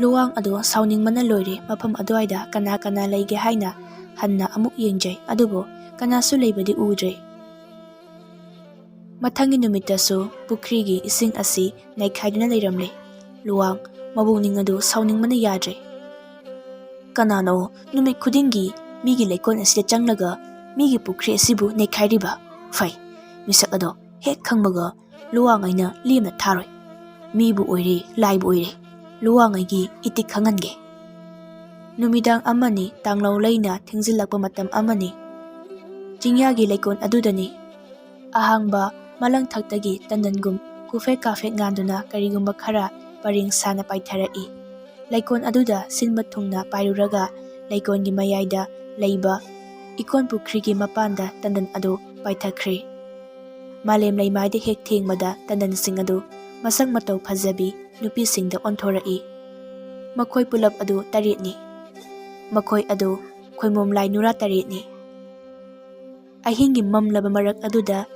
ꯂꯨꯋꯥꯡ ꯑꯗꯨ ꯁꯥꯎꯅꯤꯡꯕꯅ ꯂꯣꯏꯔꯦ꯫ ꯃꯐꯝ ꯑꯗꯨꯋꯥꯏꯗ ꯀꯅꯥ ꯀꯅꯥ ꯂꯩꯒꯦ ꯍꯥꯏꯅ ꯍꯟꯅ ꯑꯃꯨꯛ ꯌꯦꯡꯖꯩ, ꯑꯗꯨꯕꯨ ꯀꯅꯥꯁꯨ ꯂꯩꯕꯗꯤ ꯎꯗ꯭ꯔꯦ꯫ ꯃꯊꯪꯒꯤ ꯅꯨꯃꯤꯠꯇꯁꯨ ꯄꯨꯈ꯭ꯔꯤꯒꯤ ꯏꯁꯤꯡ ꯑꯁꯤ ꯅꯩꯈꯥꯏꯗꯨꯅ ꯂꯩꯔꯝꯂꯦ꯫ ꯂꯨꯋꯥꯡ ꯃꯕꯨꯛꯅꯤꯡ ꯑꯗꯨ ꯁꯥꯎꯅꯤꯡꯕꯅ ꯌꯥꯗ꯭ꯔꯦ꯫ "ꯀꯅꯥꯅꯣ ꯅꯨꯃꯤꯠ ꯈꯨꯗꯤꯡꯒꯤ ꯃꯤꯒꯤ ꯂꯩꯀꯣꯜ ꯑꯁꯤꯗ ꯆꯪꯂꯒ ꯃꯤꯒꯤ ꯄꯨꯈ꯭ꯔꯤ ꯑꯁꯤꯕꯨ ꯅꯩꯈꯥꯏꯔꯤꯕ?" ꯐꯩ, ꯃꯤꯁꯛ ꯑꯗꯣ ꯍꯦꯛ ꯈꯪꯕꯒ ꯂꯨꯋꯥꯡꯉꯩꯅ ꯂꯦꯝꯅ ꯊꯥꯔꯣꯏ꯫ ꯃꯤꯕꯨ ꯑꯣꯏꯔꯦ, ꯂꯥꯏꯕꯨ ꯑꯣꯏꯔꯦ, ꯂꯨꯋꯥꯡꯉꯩꯒꯤ ꯏꯇꯤꯛ ꯈꯪꯍꯟꯒꯦ꯫ ꯅꯨꯃꯤꯗꯥꯡ ꯑꯃꯅꯤ, ꯇꯥꯡꯂꯧ ꯂꯩꯅ ꯊꯦꯡꯖꯤꯜꯂꯛꯄ ꯃꯇꯝ ꯑꯃꯅꯤ꯫ ꯆꯤꯡꯌꯥꯒꯤ ꯂꯩꯀꯣꯜ ꯑꯗꯨꯗꯅꯤ꯫ ꯑꯍꯥꯡꯕ ꯃꯂꯪꯊꯛꯇꯒꯤ ꯇꯟꯗꯟꯒꯨꯝ ꯀꯨꯐꯦꯠ ꯀꯥꯐꯦꯠ ꯉꯥꯟꯗꯨꯅ ꯀꯔꯤꯒꯨꯝꯕ ꯈꯔ ꯄꯔꯦꯡ ꯁꯥꯅ ꯄꯥꯏꯊꯔꯛꯏ꯫ ꯂꯩꯀꯣꯜ ꯑꯗꯨꯗ ꯁꯤꯟꯕ ꯊꯨꯡꯅ ꯄꯥꯏꯔꯨꯔꯒ ꯂꯩꯀꯣꯜꯒꯤ ꯃꯌꯥꯏꯗ ꯂꯩꯕ ꯏꯀꯣꯟ ꯄꯨꯈ꯭ꯔꯤꯒꯤ ꯃꯄꯥꯟꯗ ꯇꯟꯗꯟ ꯑꯗꯨ ꯄꯥꯏꯊꯈ꯭ꯔꯦ꯫ ꯃꯥꯂꯦꯝ ꯂꯩꯃꯥꯏꯗ ꯍꯦꯛ ꯊꯦꯡꯕꯗ ꯇꯟꯗꯟꯁꯤꯡ ꯑꯗꯨ ꯃꯁꯛ ꯃꯇꯧ ꯐꯖꯕꯤ ꯅꯨꯄꯤꯁꯤꯡꯗ ꯑꯣꯟꯊꯣꯔꯛꯏ꯫ ꯃꯈꯣꯏ ꯄꯨꯂꯞ ꯑꯗꯨ ꯇꯔꯦꯠꯅꯤ꯫ ꯃꯈꯣꯏ ꯑꯗꯨ ꯈꯣꯏꯃꯣꯝ ꯂꯥꯏ ꯅꯨꯔꯥ ꯇꯔꯦꯠꯅꯤ꯫ ꯑꯍꯤꯡꯒꯤ ꯃꯝꯂꯕ ꯃꯔꯛ ꯑꯗꯨꯗ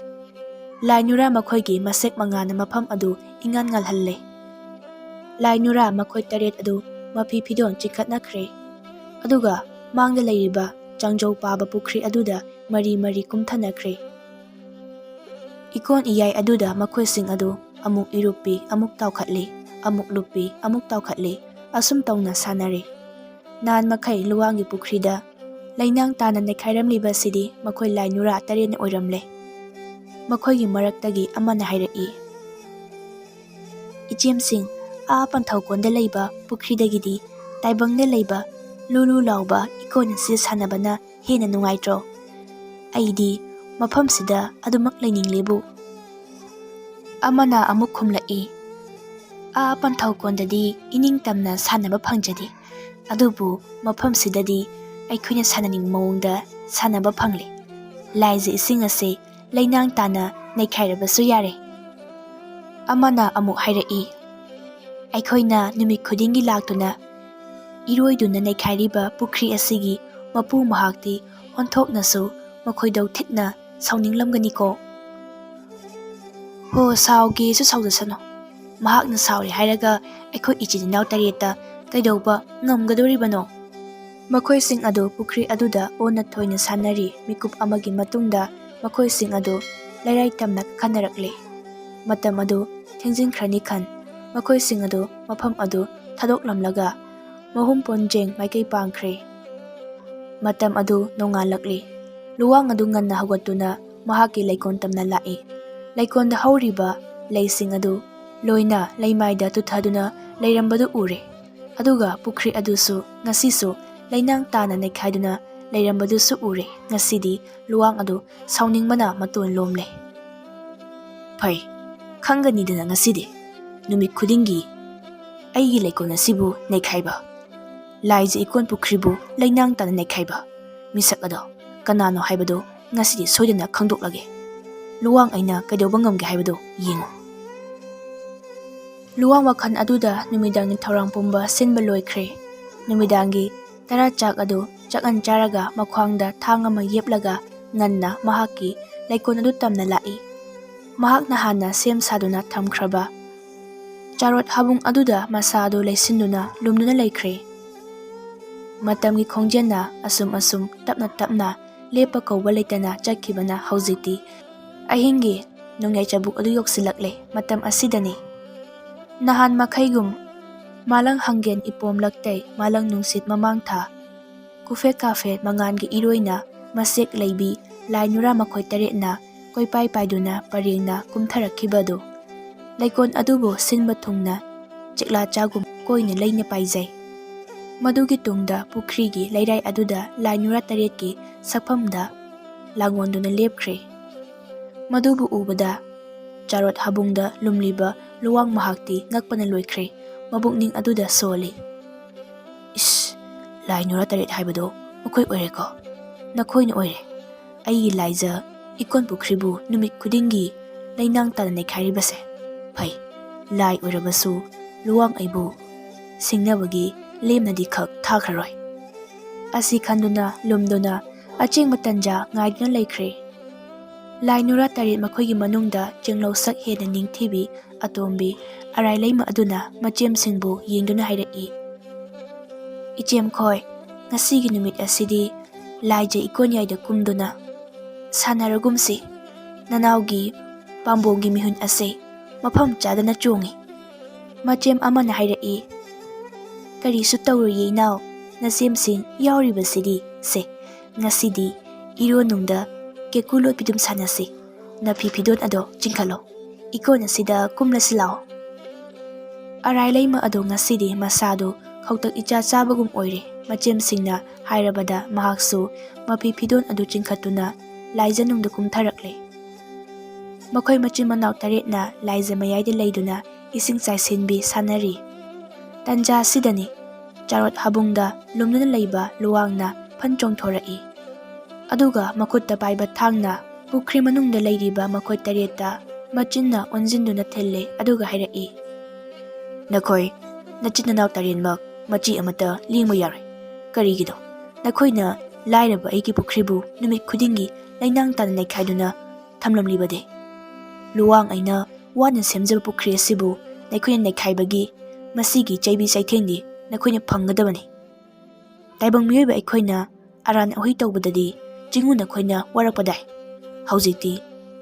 ꯂꯥꯏ ꯅꯨꯔꯥ ꯃꯈꯣꯏꯒꯤ ꯃꯁꯦꯛ ꯃꯉꯥꯅ ꯃꯐꯝ ꯑꯗꯨ ꯏꯉꯥꯟ ꯉꯥꯜꯍꯜꯂꯦ꯫ ꯂꯥꯏ ꯅꯨꯔꯥ ꯃꯈꯣꯏ ꯇꯔꯦꯠ ꯑꯗꯨ ꯃꯐꯤ ꯐꯤꯗꯣꯟ ꯆꯤꯛꯈꯠꯅꯈ꯭ꯔꯦ꯫ ꯑꯗꯨꯒ ꯃꯥꯡꯗ ꯂꯩꯔꯤꯕ ꯆꯥꯡꯖꯧ ꯄꯥꯕ ꯄꯨꯈ꯭ꯔꯤ ꯑꯗꯨꯗ ꯃꯔꯤ ꯃꯔꯤ ꯀꯨꯝꯊꯅꯈ꯭ꯔꯦ꯫ ꯏꯀꯣꯟ ꯏꯌꯥꯏ ꯑꯗꯨꯗ ꯃꯈꯣꯏꯁꯤꯡ ꯑꯗꯨ ꯑꯃꯨꯛ ꯏꯔꯨꯞꯄꯤ, ꯑꯃꯨꯛ ꯇꯥꯎꯈꯠꯂꯤ, ꯑꯃꯨꯛ ꯂꯨꯞꯄꯤ, ꯑꯃꯨꯛ ꯇꯥꯎꯈꯠꯂꯤ, ꯑꯁꯨꯝ ꯇꯧꯅ ꯁꯥꯟꯅꯔꯤ꯫ ꯅꯍꯥꯟ ꯃꯈꯩ ꯂꯨꯋꯥꯡꯒꯤ ꯄꯨꯈ꯭ꯔꯤꯗ ꯂꯩꯅꯥꯡ ꯇꯥꯅ ꯅꯩꯈꯥꯏꯔꯝꯂꯤꯕ ꯑꯁꯤꯗꯤ ꯃꯈꯣꯏ ꯂꯥꯏ ꯅꯨꯔꯥ ꯇꯔꯦꯠꯅ ꯑꯣꯏꯔꯝꯂꯦ꯫ ꯃꯈꯣꯏꯒꯤ ꯃꯔꯛꯇꯒꯤ ꯑꯃꯅ ꯍꯥꯏꯔꯛꯏ, "ꯏꯆꯦꯝꯁꯤꯡ, ꯑꯥ ꯄꯟꯊꯧꯀꯣꯟꯗ ꯂꯩꯕ ꯄꯨꯈ꯭ꯔꯤꯗꯒꯤꯗꯤ ꯇꯥꯏꯕꯪꯗ ꯂꯩꯕ ꯂꯨ ꯂꯨ ꯂꯥꯎꯕ ꯏꯀꯣꯟ ꯑꯁꯤꯗ ꯁꯥꯟꯅꯕꯅ ꯍꯦꯟꯅ ꯅꯨꯡꯉꯥꯏꯇ꯭ꯔꯣ? ꯑꯩꯗꯤ ꯃꯐꯝꯁꯤꯗ ꯑꯗꯨꯃꯛ ꯂꯩꯅꯤꯡꯂꯦꯕꯨ꯫" ꯑꯃꯅ ꯑꯃꯨꯛ ꯈꯨꯝꯂꯛꯏ, "ꯑꯥ ꯄꯟꯊꯧꯀꯣꯟꯗꯗꯤ ꯏꯅꯤꯡ ꯇꯝꯅ ꯁꯥꯟꯅꯕ ꯐꯪꯖꯗꯦ, ꯑꯗꯨꯕꯨ ꯃꯐꯝꯁꯤꯗꯗꯤ ꯑꯩꯈꯣꯏꯅ ꯁꯥꯟꯅꯅꯤꯡꯕ ꯃꯑꯣꯡꯗ ꯁꯥꯟꯅꯕ ꯐꯪꯂꯦ꯫ ꯂꯥꯏꯖ ꯏꯁꯤꯡ ꯑꯁꯦ ꯂꯩꯅꯥꯡ ꯇꯥꯅ ꯅꯩꯈꯥꯏꯔꯕꯁꯨ ꯌꯥꯔꯦ꯫" ꯑꯃꯅ ꯑꯃꯨꯛ ꯍꯥꯏꯔꯛꯏ, "ꯑꯩꯈꯣꯏꯅ ꯅꯨꯃꯤꯠ ꯈꯨꯗꯤꯡꯒꯤ ꯂꯥꯛꯇꯨꯅ ꯏꯔꯣꯏꯗꯨꯅ ꯅꯩꯈꯥꯏꯔꯤꯕ ꯄꯨꯈ꯭ꯔꯤ ꯑꯁꯤꯒꯤ ꯃꯄꯨ ꯃꯍꯥꯛꯇꯤ ꯑꯣꯟꯊꯣꯛꯅꯁꯨ ꯃꯈꯣꯏꯗꯧ ꯊꯤꯠꯅ ꯁꯥꯎꯅꯤꯡꯂꯝꯒꯅꯤꯀꯣ꯫" "ꯍꯣ, ꯁꯥꯎꯒꯦꯁꯨ ꯁꯥꯎꯖꯁꯅꯨ꯫ ꯃꯍꯥꯛꯅ ꯁꯥꯎꯔꯦ ꯍꯥꯏꯔꯒ ꯑꯩꯈꯣꯏ ꯏꯆꯤꯟ ꯏꯅꯥꯎ ꯇꯔꯦꯠꯇ ꯀꯩꯗꯧꯕ ꯉꯝꯒꯗꯧꯔꯤꯕꯅꯣ? ꯃꯈꯣꯏꯁꯤꯡ ꯑꯗꯨ ꯄꯨꯈ꯭ꯔꯤ ꯑꯗꯨꯗ ꯑꯣꯟꯅ ꯊꯣꯏꯅ ꯁꯥꯟꯅꯔꯤ꯫ ꯃꯤꯀꯨꯞ ꯑꯃꯒꯤ ꯃꯇꯨꯡꯗ ꯃꯈꯣꯏꯁꯤꯡ ꯑꯗꯨ ꯂꯩꯔꯥꯏ ꯇꯝꯅ ꯀꯥꯈꯠꯅꯔꯛꯂꯤ꯫ ꯃꯇꯝ ꯑꯗꯨ ꯊꯦꯡꯖꯤꯟꯈ꯭ꯔꯅꯤ ꯈꯟ, ꯃꯈꯣꯏꯁꯤꯡ ꯑꯗꯨ ꯃꯐꯝ ꯑꯗꯨ ꯊꯥꯗꯣꯛꯂꯝꯂꯒ ꯃꯍꯨꯝ ꯄꯣꯟꯖꯦꯡ ꯃꯥꯏꯀꯩ ꯄꯥꯡꯈ꯭ꯔꯦ꯫ ꯃꯇꯝ ꯑꯗꯨ ꯅꯣꯡꯉꯥꯜꯂꯛꯂꯤ꯫ ꯂꯨꯋꯥꯡ ꯑꯗꯨ ꯉꯟꯅ ꯍꯧꯒꯠꯇꯨꯅ ꯃꯍꯥꯛꯀꯤ ꯂꯩꯀꯣꯜ ꯇꯝꯅ ꯂꯥꯛꯏ꯫ ꯂꯩꯀꯣꯜꯗ ꯍꯧꯔꯤꯕ ꯂꯩꯁꯤꯡ ꯑꯗꯨ ꯂꯣꯏꯅ ꯂꯩꯃꯥꯏꯗ ꯇꯨꯊꯗꯨꯅ ꯂꯩꯔꯝꯕꯗꯨ ꯎꯔꯦ꯫ ꯑꯗꯨꯒ ꯄꯨꯈ꯭ꯔꯤ ꯑꯗꯨꯁꯨ ꯉꯁꯤꯁꯨ ꯂꯩꯅꯥꯡ ꯇꯥꯅ ꯅꯩꯈꯥꯏꯗꯨꯅ ꯂꯩꯔꯝꯕꯗꯨꯁꯨ ꯎꯔꯦ꯫ ꯉꯁꯤꯗꯤ ꯂꯨꯋꯥꯡ ꯑꯗꯨ ꯁꯥꯎꯅꯤꯡꯕꯅ ꯃꯇꯣꯟ ꯂꯣꯝꯂꯦ꯫ "ꯐꯩ, ꯈꯪꯒꯅꯤꯗꯅ ꯉꯁꯤꯗꯤ꯫ ꯅꯨꯃꯤꯠ ꯈꯨꯗꯤꯡꯒꯤ ꯑꯩꯒꯤ ꯂꯩꯀꯣꯜ ꯑꯁꯤꯕꯨ ꯅꯩꯈꯥꯏꯕ, ꯂꯥꯏꯖ ꯏꯀꯣꯟ ꯄꯨꯈ꯭ꯔꯤꯕꯨ ꯂꯩꯅꯥꯡ ꯇꯥꯅ ꯅꯩꯈꯥꯏꯕ ꯃꯤꯁꯛ ꯑꯗꯣ ꯀꯅꯥꯅꯣ ꯍꯥꯏꯕꯗꯨ ꯉꯁꯤꯗꯤ ꯁꯣꯏꯗꯅ ꯈꯪꯗꯣꯛꯂꯒꯦ꯫ ꯂꯨꯋꯥꯡ ꯑꯩꯅ ꯀꯩꯗꯧꯕ ꯉꯝꯒꯦ ꯍꯥꯏꯕꯗꯨ ꯌꯦꯡꯉꯨ꯫" ꯂꯨꯋꯥꯡ ꯋꯥꯈꯜ ꯑꯗꯨꯗ ꯅꯨꯃꯤꯗꯥꯡꯒꯤ ꯊꯧꯔꯥꯡ ꯄꯨꯝꯕ ꯁꯤꯟꯕ ꯂꯣꯏꯈ꯭ꯔꯦ꯫ ꯅꯨꯃꯤꯗꯥꯡꯒꯤ ꯇꯔꯥ ꯆꯥꯛ ꯑꯗꯨ ꯆꯥꯛꯍꯟ ꯆꯥꯔꯒ ꯃꯈ꯭ꯋꯥꯡꯗ ꯊꯥꯡ ꯑꯃ ꯌꯦꯞꯂꯒ ꯉꯟꯅ ꯃꯍꯥꯛꯀꯤ ꯂꯩꯀꯣꯜ ꯑꯗꯨ ꯇꯝꯅ ꯂꯥꯛꯏ꯫ ꯃꯍꯥꯛꯅ ꯍꯥꯟꯅ ꯁꯦꯝ ꯁꯥꯗꯨꯅ ꯊꯝꯈ꯭ꯔꯕ ꯆꯥꯔꯣꯠ ꯍꯥꯕꯨꯡ ꯑꯗꯨꯗ ꯃꯁꯥ ꯑꯗꯨ ꯂꯩꯁꯤꯟꯗꯨꯅ ꯂꯨꯝꯗꯨꯅ ꯂꯩꯈ꯭ꯔꯦ꯫ ꯃꯇꯝꯒꯤ ꯈꯣꯡꯖꯦꯜꯅ ꯑꯁꯨꯝ ꯑꯁꯨꯝ ꯇꯞꯅ ꯇꯞꯅ ꯂꯦꯞꯄ ꯀꯧꯕ ꯂꯩꯇꯅ ꯆꯠꯈꯤꯕꯅ ꯍꯧꯖꯤꯛꯇꯤ ꯑꯍꯤꯡꯒꯤ ꯅꯣꯡꯌꯥꯏ ꯆꯕꯨꯛ ꯑꯗꯨ ꯌꯧꯁꯤꯜꯂꯛꯂꯦ꯫ ꯃꯇꯝ ꯑꯁꯤꯗꯅꯤ ꯅꯍꯥꯟ ꯃꯈꯩꯒꯨꯝ ꯃꯥꯂꯪ ꯍꯪꯒꯦꯟ ꯏꯄꯣꯝ ꯂꯛꯇꯩ ꯃꯥꯂꯪ ꯅꯨꯡꯁꯤꯠ ꯃꯃꯥꯡ ꯊꯥ ꯀꯨꯐꯦꯠ ꯀꯥꯐꯦꯠ ꯃꯉꯥꯟꯒꯤ ꯏꯔꯣꯏꯅ ꯃꯁꯦꯛ ꯂꯩꯕꯤ ꯂꯥꯏ ꯅꯨꯔꯥ ꯃꯈꯣꯏ ꯇꯔꯦꯠꯅ ꯀꯣꯏꯄꯥꯏ ꯄꯥꯏꯗꯨꯅ ꯄꯔꯦꯡꯅ ꯀꯨꯝꯊꯔꯛꯈꯤꯕꯗꯨ ꯂꯩꯀꯣꯜ ꯑꯗꯨꯕꯨ ꯁꯤꯟꯕ ꯊꯨꯡꯅ ꯆꯦꯛꯂꯥ ꯆꯥꯒꯨꯝ ꯀꯣꯏꯅ ꯂꯩꯅ ꯄꯥꯏꯖꯩ꯫ ꯃꯗꯨꯒꯤ ꯇꯨꯡꯗ ꯄꯨꯈ꯭ꯔꯤꯒꯤ ꯂꯩꯔꯥꯏ ꯑꯗꯨꯗ ꯂꯥꯏ ꯅꯨꯔꯥ ꯇꯔꯦꯠꯀꯤ ꯁꯛꯐꯝꯗ ꯂꯥꯡꯑꯣꯟꯗꯨꯅ ꯂꯦꯞꯈ꯭ꯔꯦ꯫ ꯃꯗꯨꯕꯨ ꯎꯕꯗ ꯆꯥꯔꯣꯠ ꯍꯥꯕꯨꯡꯗ ꯂꯨꯝꯂꯤꯕ ꯂꯨꯋꯥꯡ ꯃꯍꯥꯛꯇꯤ ꯉꯛꯄꯅ ꯂꯣꯏꯈ꯭ꯔꯦ꯫ ꯃꯕꯨꯛꯅꯤꯡ ꯑꯗꯨꯗ ꯁꯣꯜꯂꯤ꯫ "ꯏꯁ, ꯂꯥꯏ ꯅꯨꯔꯥ ꯇꯔꯦꯠ ꯍꯥꯏꯕꯗꯣ ꯃꯈꯣꯏ ꯑꯣꯏꯔꯦꯀꯣ꯫ ꯅꯈꯣꯏꯅ ꯑꯣꯏꯔꯦ꯫ ꯑꯩꯒꯤ ꯂꯥꯏꯖ ꯏꯀꯣꯟ ꯄꯨꯈ꯭ꯔꯤꯕꯨ ꯅꯨꯃꯤꯠ ꯈꯨꯗꯤꯡꯒꯤ ꯂꯩꯅꯥꯡ ꯇꯥꯅ ꯅꯩꯈꯥꯏꯔꯤꯕꯁꯦ꯫ ꯐꯩ, ꯂꯥꯏ ꯑꯣꯏꯔꯕꯁꯨ ꯂꯨꯋꯥꯡ ꯑꯩꯕꯨ ꯁꯤꯡꯅꯕꯒꯤ ꯂꯦꯝꯅꯗꯤ ꯈꯛ ꯊꯥꯈ꯭ꯔꯔꯣꯏ꯫" ꯑꯁꯤ ꯈꯟꯗꯨꯅ ꯂꯨꯝꯗꯨꯅ ꯑꯆꯦꯡꯕ ꯇꯟꯖꯥ ꯉꯥꯏꯗꯨꯅ ꯂꯩꯈ꯭ꯔꯦ꯫ ꯂꯥꯏ ꯅꯨꯔꯥ ꯇꯔꯦꯠ ꯃꯈꯣꯏꯒꯤ ꯃꯅꯨꯡꯗ ꯆꯦꯡꯂꯧ ꯁꯛ ꯍꯦꯟꯅ ꯅꯤꯡꯊꯤꯕꯤ ꯑꯇꯣꯝꯕꯤ ꯑꯔꯥꯏ ꯂꯩꯃ ꯑꯗꯨꯅ ꯃꯆꯦꯝꯁꯤꯡꯕꯨ ꯌꯦꯡꯗꯨꯅ ꯍꯥꯏꯔꯛꯏ, "ꯏꯆꯦꯝꯈꯣꯏ, ꯉꯁꯤꯒꯤ ꯅꯨꯃꯤꯠ ꯑꯁꯤꯗꯤ ꯂꯥꯏꯖ ꯏꯀꯣꯟ ꯌꯥꯏꯗ ꯀꯨꯝꯗꯨꯅ ꯁꯥꯟꯅꯔꯒꯨꯝꯁꯤ꯫ ꯅꯅꯥꯎꯒꯤ ꯄꯥꯝꯕꯣꯝꯒꯤ ꯃꯤꯍꯨꯟ ꯑꯁꯦ ꯃꯐꯝ ꯆꯥꯗꯅ ꯆꯣꯡꯏ꯫ ꯃꯆꯦꯝ ꯑꯃꯅ ꯍꯥꯏꯔꯛꯏ, "ꯀꯔꯤꯁꯨ ꯇꯧꯔꯣꯏꯌꯦ ꯏꯅꯥꯎ, ꯅꯆꯦꯝꯁꯤꯡ ꯌꯥꯎꯔꯤꯕꯁꯤꯗꯤ꯫ ꯁꯦ, ꯉꯁꯤꯗꯤ ꯏꯔꯣꯟꯅꯨꯡꯗ ꯀꯦꯀꯨ ꯂꯣꯠꯄꯤꯗꯨꯝ ꯁꯥꯟꯅꯁꯤ꯫ ꯅꯐꯤ ꯐꯤꯗꯣꯟ ꯑꯗꯣ ꯆꯤꯡꯈꯠꯂꯣ꯫ ꯏꯀꯣꯟ ꯑꯁꯤꯗ ꯀꯨꯝꯂꯁꯤ ꯂꯥꯛꯑꯣ꯫" ꯑꯔꯥꯏ ꯂꯩꯃ ꯑꯗꯣ ꯉꯁꯤꯗꯤ ꯃꯁꯥꯗꯨ ꯈꯧꯇꯛ ꯏꯆꯥ ꯆꯥꯕꯒꯨꯝ ꯑꯣꯏꯔꯦ꯫ ꯃꯆꯦꯝꯁꯤꯡꯅ ꯍꯥꯏꯔꯕꯗ ꯃꯍꯥꯛꯁꯨ ꯃꯐꯤ ꯐꯤꯗꯣꯟ ꯑꯗꯨ ꯆꯤꯡꯈꯠꯇꯨꯅ ꯂꯥꯏꯖꯅꯨꯡꯗ ꯀꯨꯝꯊꯔꯛꯂꯦ꯫ ꯃꯈꯣꯏ ꯃꯆꯤꯟ ꯃꯅꯥꯎ ꯇꯔꯦꯠꯅ ꯂꯥꯏꯖ ꯃꯌꯥꯏꯗ ꯂꯩꯗꯨꯅ ꯏꯁꯤꯡ ꯆꯥꯏꯁꯤꯟꯕꯤ ꯁꯥꯟꯅꯔꯤ꯫ ꯇꯟꯖꯥ ꯑꯁꯤꯗꯅꯤ ꯆꯥꯔꯣꯠ ꯍꯥꯕꯨꯡꯗ ꯂꯨꯝꯗꯨꯅ ꯂꯩꯕ ꯂꯨꯋꯥꯡꯅ ꯐꯟ ꯆꯣꯡꯊꯣꯔꯛꯏ꯫ ꯑꯗꯨꯒ ꯃꯈꯨꯠꯇ ꯄꯥꯏꯕ ꯊꯥꯡꯅ ꯄꯨꯈ꯭ꯔꯤ ꯃꯅꯨꯡꯗ ꯂꯩꯔꯤꯕ ꯃꯈꯣꯏ ꯇꯔꯦꯠꯇ ꯃꯆꯤꯟꯅ ꯑꯣꯟꯁꯤꯟꯗꯨꯅ ꯊꯤꯜꯂꯦ, ꯑꯗꯨꯒ ꯍꯥꯏꯔꯛꯏ, "ꯅꯈꯣꯏ ꯅꯆꯤꯟ ꯅꯅꯥꯎ ꯇꯔꯦꯠꯃꯛ ꯃꯆꯤ ꯑꯃꯠꯇ ꯂꯦꯡꯕ ꯌꯥꯔꯣꯏ꯫ ꯀꯔꯤꯒꯤꯅꯣ? ꯅꯈꯣꯏꯅ ꯂꯥꯏꯔꯕ ꯑꯩꯒꯤ ꯄꯨꯈ꯭ꯔꯤꯕꯨ ꯅꯨꯃꯤꯠ ꯈꯨꯗꯤꯡꯒꯤ ꯂꯩꯅꯥꯡ ꯇꯥꯅ ꯅꯩꯈꯥꯏꯗꯨꯅ ꯊꯝꯂꯝꯂꯤꯕꯗꯤ? ꯂꯨꯋꯥꯡ ꯑꯩꯅ ꯋꯥꯅ ꯁꯦꯝꯖꯕ ꯄꯨꯈ꯭ꯔꯤ ꯑꯁꯤꯕꯨ ꯅꯈꯣꯏꯅ ꯅꯩꯈꯥꯏꯕꯒꯤ ꯃꯁꯤꯒꯤ ꯆꯩꯕꯤ ꯆꯩꯊꯦꯡꯗꯤ ꯅꯈꯣꯏꯅ ꯐꯪꯒꯗꯕꯅꯤ꯫ ꯇꯥꯏꯕꯪ ꯃꯤꯑꯣꯏꯕ ꯑꯩꯈꯣꯏꯅ ꯑꯔꯥꯟ ꯑꯍꯣꯏ ꯇꯧꯕꯗꯗꯤ ꯆꯤꯡꯉꯨ ꯅꯈꯣꯏꯅ ꯋꯥꯔꯛꯄ ꯇꯥꯏ꯫ ꯍꯧꯖꯤꯛꯇꯤ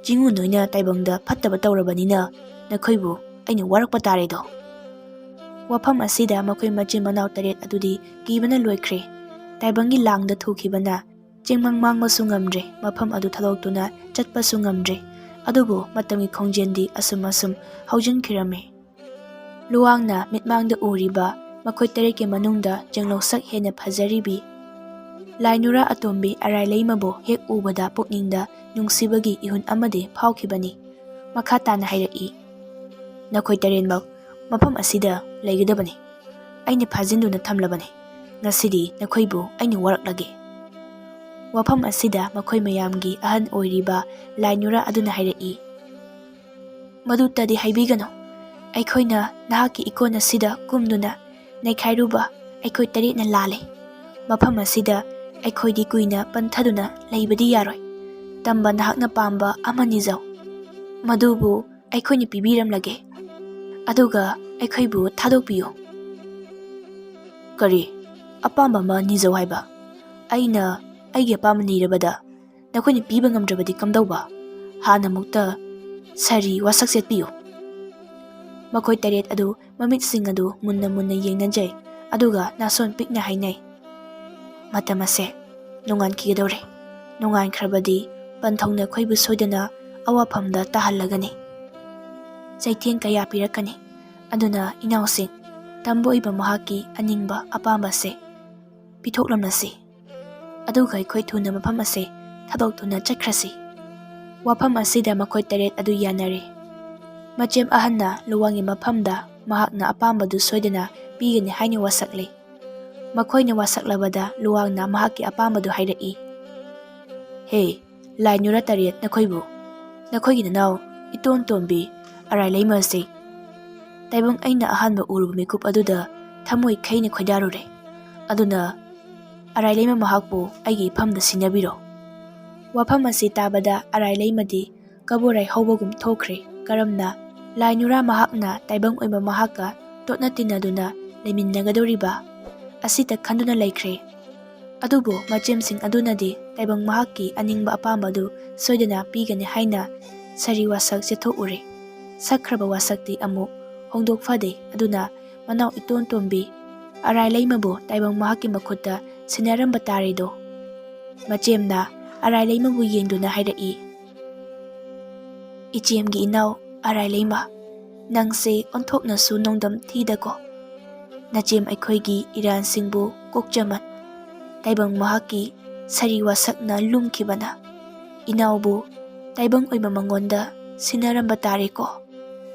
ꯆꯤꯡꯉꯨ ꯅꯣꯏꯅ ꯇꯥꯏꯕꯪꯗ ꯐꯠꯇꯕ ꯇꯧꯔꯕꯅꯤꯅ ꯅꯈꯣꯏꯕꯨ ꯑꯩꯅ ꯋꯥꯔꯛꯄ ꯇꯥꯔꯦꯗꯣ꯫" ꯋꯥꯐꯝ ꯑꯁꯤꯗ ꯃꯈꯣꯏ ꯃꯆꯤꯟ ꯃꯅꯥꯎ ꯇꯔꯦꯠ ꯑꯗꯨꯗꯤ ꯀꯤꯕꯅ ꯂꯣꯏꯈ꯭ꯔꯦ꯫ ꯇꯥꯏꯕꯪꯒꯤ ꯂꯥꯡꯗ ꯊꯨꯈꯤꯕꯅ ꯆꯦꯡꯃꯥꯡ ꯃꯥꯡꯕꯁꯨ ꯉꯝꯗ꯭ꯔꯦ, ꯃꯐꯝ ꯑꯗꯨ ꯊꯥꯗꯣꯛꯇꯨꯅ ꯆꯠꯄꯁꯨ ꯉꯝꯗ꯭ꯔꯦ꯫ ꯑꯗꯨꯕꯨ ꯃꯇꯝꯒꯤ ꯈꯣꯡꯖꯦꯜꯗꯤ ꯑꯁꯨꯝ ꯑꯁꯨꯝ ꯍꯧꯖꯤꯟꯈꯤꯔꯝꯃꯤ꯫ ꯂꯨꯋꯥꯡꯅ ꯃꯤꯠꯃꯥꯡꯗ ꯎꯔꯤꯕ ꯃꯈꯣꯏ ꯇꯔꯦꯠꯀꯤ ꯃꯅꯨꯡꯗ ꯆꯦꯡꯂꯧꯁꯛ ꯍꯦꯟꯅ ꯐꯖꯔꯤꯕꯤ ꯂꯥꯏꯅꯨꯔꯥ ꯑꯇꯣꯝꯕꯤ ꯑꯔꯥꯏ ꯂꯩꯃꯕꯨ ꯍꯦꯛ ꯎꯕꯗ ꯄꯨꯛꯅꯤꯡꯗ ꯅꯨꯡꯁꯤꯕꯒꯤ ꯏꯍꯨꯟ ꯑꯃꯗꯤ ꯐꯥꯎꯈꯤꯕꯅꯤ꯫ ꯃꯈꯥ ꯇꯥꯅ ꯍꯥꯏꯔꯛꯏ, "ꯅꯈꯣꯏ ꯇꯔꯦꯠꯃꯛ ꯃꯐꯝ ꯑꯁꯤꯗ ꯂꯩꯒꯗꯕꯅꯤ꯫ ꯑꯩꯅ ꯐꯥꯖꯤꯟꯗꯨꯅ ꯊꯝꯂꯕꯅꯤ꯫ ꯉꯁꯤꯗꯤ ꯅꯈꯣꯏꯕꯨ ꯑꯩꯅ ꯋꯥꯔꯛꯂꯒꯦ꯫" ꯋꯥꯐꯝ ꯑꯁꯤꯗ ꯃꯈꯣꯏ ꯃꯌꯥꯝꯒꯤ ꯑꯍꯟ ꯑꯣꯏꯔꯤꯕ ꯂꯥꯏꯅꯨꯔꯥ ꯑꯗꯨꯅ ꯍꯥꯏꯔꯛꯏ, "ꯃꯗꯨꯇꯗꯤ ꯍꯥꯏꯕꯤꯒꯅꯨ꯫ ꯑꯩꯈꯣꯏꯅ ꯅꯍꯥꯛꯀꯤ ꯏꯀꯣꯟ ꯑꯁꯤꯗ ꯀꯨꯝꯗꯨꯅ ꯅꯩꯈꯥꯏꯔꯨꯕ ꯑꯩꯈꯣꯏ ꯇꯔꯦꯠꯅ ꯂꯥꯜꯂꯦ꯫ ꯃꯐꯝ ꯑꯁꯤꯗ ꯑꯩꯈꯣꯏꯗꯤ ꯀꯨꯏꯅ ꯄꯟꯊꯗꯨꯅ ꯂꯩꯕꯗꯤ ꯌꯥꯔꯣꯏ꯫ ꯇꯝꯕ ꯅꯍꯥꯛꯅ ꯄꯥꯝꯕ ꯑꯃꯅꯤ ꯖꯧ꯫ ꯃꯗꯨꯕꯨ ꯑꯩꯈꯣꯏꯅ ꯄꯤꯕꯤꯔꯝꯂꯒꯦ꯫ ꯑꯗꯨꯒ ꯑꯩꯈꯣꯏꯕꯨ ꯊꯥꯗꯣꯛꯄꯤꯌꯨ꯫" "ꯀꯔꯤ? ꯑꯄꯥꯝꯕ ꯑꯃ ꯅꯤꯖꯧ ꯍꯥꯏꯕ꯫ ꯑꯩꯅ ꯑꯩꯒꯤ ꯑꯄꯥꯝꯕ ꯅꯤꯔꯕꯗ ꯅꯈꯣꯏꯅ ꯄꯤꯕ ꯉꯝꯗ꯭ꯔꯕꯗꯤ ꯀꯝꯗꯧꯕ? ꯍꯥꯟꯅ ꯑꯃꯨꯛꯇ ꯁꯥꯔꯤ ꯋꯥꯁꯛ ꯆꯦꯠꯄꯤꯌꯨ꯫ ꯃꯈꯣꯏ ꯇꯔꯦꯠ ꯑꯗꯨ ꯃꯃꯤꯠꯁꯤꯡ ꯑꯗꯨ ꯃꯨꯟꯅ ꯃꯨꯟꯅ ꯌꯦꯡꯅꯖꯩ, ꯑꯗꯨꯒ ꯅꯥꯁꯣꯟ ꯄꯤꯛꯅ ꯍꯥꯏꯅꯩ, "ꯃꯇꯝ ꯑꯁꯦ ꯅꯣꯡꯉꯥꯟꯈꯤꯒꯗꯧꯔꯦ꯫ ꯅꯣꯡꯉꯥꯟꯈ꯭ꯔꯕꯗꯤ ꯄꯟꯊꯧꯅ ꯑꯩꯈꯣꯏꯕꯨ ꯁꯣꯏꯗꯅ ꯑꯋꯥꯐꯝꯗ ꯇꯥꯍꯜꯂꯒꯅꯤ꯫ ꯆꯩꯊꯦꯡ ꯀꯌꯥ ꯄꯤꯔꯛꯀꯅꯤ꯫ ꯑꯗꯨꯅ ꯏꯅꯥꯎꯁꯤꯡ, ꯇꯝꯕ ꯑꯣꯏꯕ ꯃꯍꯥꯛꯀꯤ ꯑꯅꯤꯡꯕ ꯑꯄꯥꯝꯕꯁꯦ ꯄꯤꯊꯣꯛꯂꯝꯂꯁꯤ꯫ ꯑꯗꯨꯒ ꯑꯩꯈꯣꯏ ꯊꯨꯅ ꯃꯐꯝ ꯑꯁꯦ ꯊꯥꯗꯣꯛꯇꯨꯅ ꯆꯠꯈ꯭ꯔꯁꯤ꯫" ꯋꯥꯐꯝ ꯑꯁꯤꯗ ꯃꯈꯣꯏ ꯇꯔꯦꯠ ꯑꯗꯨ ꯌꯥꯅꯔꯦ꯫ ꯃꯆꯦꯝ ꯑꯍꯟꯅ ꯂꯨꯋꯥꯡꯒꯤ ꯃꯐꯝꯗ ꯃꯍꯥꯛꯅ ꯑꯄꯥꯝꯕꯗꯨ ꯁꯣꯏꯗꯅ ꯄꯤꯒꯅꯤ ꯍꯥꯏꯅ ꯋꯥꯁꯛꯂꯦ꯫ ꯃꯈꯣꯏꯅ ꯋꯥꯁꯛꯂꯕꯗ ꯂꯨꯋꯥꯡꯅ ꯃꯍꯥꯛꯀꯤ ꯑꯄꯥꯝꯕꯗꯨ ꯍꯥꯏꯔꯛꯏ꯫ "ꯍꯦ, ꯂꯥꯏ ꯅꯨꯔꯥ ꯇꯔꯦꯠ ꯅꯈꯣꯏꯕꯨ, ꯅꯈꯣꯏꯒꯤ ꯅꯅꯥꯎ ꯏꯇꯣꯟ ꯇꯣꯝꯕꯤ ꯑꯔꯥꯏ ꯂꯩꯃ ꯑꯁꯤ ꯇꯥꯏꯕꯪ ꯑꯩꯅ ꯑꯍꯥꯟꯕ ꯎꯔꯨꯕ ꯃꯤꯀꯨꯞ ꯑꯗꯨꯗ ꯊꯃꯣꯏ ꯈꯩꯅ ꯈꯣꯏꯗꯥꯔꯨꯔꯦ꯫ ꯑꯗꯨꯅ ꯑꯔꯥꯏ ꯂꯩꯃ ꯃꯍꯥꯛꯄꯨ ꯑꯩꯒꯤ ꯏꯐꯝꯗ ꯁꯤꯟꯅꯕꯤꯔꯣ꯫" ꯋꯥꯐꯝ ꯑꯁꯤ ꯇꯥꯕꯗ ꯑꯔꯥꯏ ꯂꯩꯃꯗꯤ ꯀꯕꯣꯔꯥꯏ ꯍꯧꯕꯒꯨꯝ ꯊꯣꯛꯈ꯭ꯔꯦ꯫ ꯀꯔꯝꯅ ꯂꯥꯏ ꯅꯨꯔꯥ ꯃꯍꯥꯛꯅ ꯇꯥꯏꯕꯪ ꯑꯣꯏꯕ ꯃꯍꯥꯛꯀ ꯇꯣꯠꯅ ꯇꯤꯟꯅꯗꯨꯅ ꯂꯩꯃꯤꯟꯅꯒꯗꯧꯔꯤꯕ ꯑꯁꯤꯇ ꯈꯟꯗꯨꯅ ꯂꯩꯈ꯭ꯔꯦ꯫ ꯑꯗꯨꯕꯨ ꯃꯆꯦꯝꯁꯤꯡ ꯑꯗꯨꯅꯗꯤ ꯇꯥꯏꯕꯪ ꯃꯍꯥꯛꯀꯤ ꯑꯅꯤꯡꯕ ꯑꯄꯥꯝꯕꯗꯨ ꯁꯣꯏꯗꯅ ꯄꯤꯒꯅꯤ ꯍꯥꯏꯅ ꯁꯥꯔꯤ ꯋꯥꯁꯛ ꯆꯦꯊꯣꯛꯎꯔꯦ꯫ ꯁꯛꯈ꯭ꯔꯕ ꯋꯥꯁꯛꯇꯤ ꯑꯃꯨꯛ ꯍꯣꯡꯗꯣꯛ ꯐꯗꯦ꯫ ꯑꯗꯨꯅ ꯃꯅꯥꯎ ꯏꯇꯣꯟ ꯇꯣꯝꯕꯤ ꯑꯔꯥꯏ ꯂꯩꯃꯕꯨ ꯇꯥꯏꯕꯪ ꯃꯍꯥꯛꯀꯤ ꯃꯈꯨꯠꯇ ꯁꯤꯟꯅꯔꯝꯕ ꯇꯥꯔꯦꯗꯣ꯫ ꯃꯆꯦꯝꯅ ꯑꯔꯥꯏ ꯂꯩꯃꯕꯨ ꯌꯦꯡꯗꯨꯅ ꯍꯥꯏꯔꯛꯏ, "ꯏꯆꯦꯝꯒꯤ ꯏꯅꯥꯎ ꯑꯔꯥꯏ ꯂꯩꯃ, ꯅꯪꯁꯦ ꯑꯣꯟꯊꯣꯛꯅꯁꯨ ꯅꯣꯡꯗꯝ ꯊꯤꯗꯀꯣ꯫ ꯅꯆꯦꯝ ꯑꯩꯈꯣꯏꯒꯤ ꯏꯔꯥꯟꯁꯤꯡꯕꯨ ꯀꯣꯛꯆꯃꯟ꯫ ꯇꯥꯏꯕꯪ ꯃꯍꯥꯛꯀꯤ ꯁꯥꯔꯤ ꯋꯥꯁꯛꯅ ꯂꯨꯝꯈꯤꯕꯅ ꯏꯅꯥꯎꯕꯨ ꯇꯥꯏꯕꯪ ꯑꯣꯏꯕ ꯃꯉꯣꯟꯗ ꯁꯤꯟꯅꯔꯝꯕ ꯇꯥꯔꯦꯀꯣ꯫"